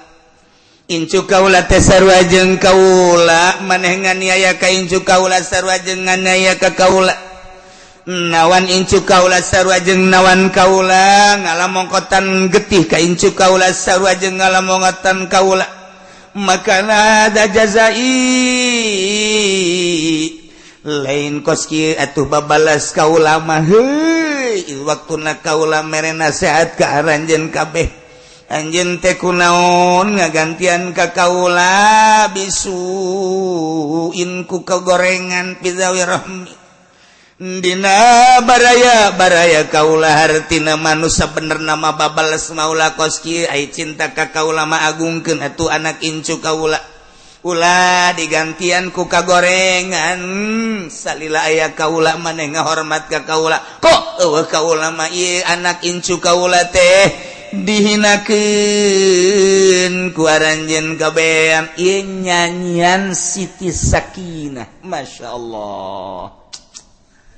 A: Incu kaula teh sarua jeung kaula. Maneh nganiaya ka incu kaula sarua jeung nganiaya ka kaula. Nawan incu kaula sarua jeung nawan kaula. Ngalamongkotan getih ka incu kaula sarua jeung ngalamongkotan kaula. Maka ada jazai, lain kos kieu atuh babalas kaula mah. Heuy, waktuna kaula mere nasehat ka aranjeun kabeh, anjeun teh kunaon ngagantian ka kaula bisuin ku kegorengan fi dzawi rahmi Dina baraya baraya kaula? Hartina manusia bener nama babales maula kos kieu. Ai cinta ka kaula mah agungkeun atuh anak incu kaula, ulah digantian ku kagorengan. Salila aya kaula maneh ngahormat ka kaula, kok euweuh kaula mah ieu anak incu kaula teh dihinakeun ku aranjeun kabeh? Ieu nyanyian Siti Sakinah, Masya Allah.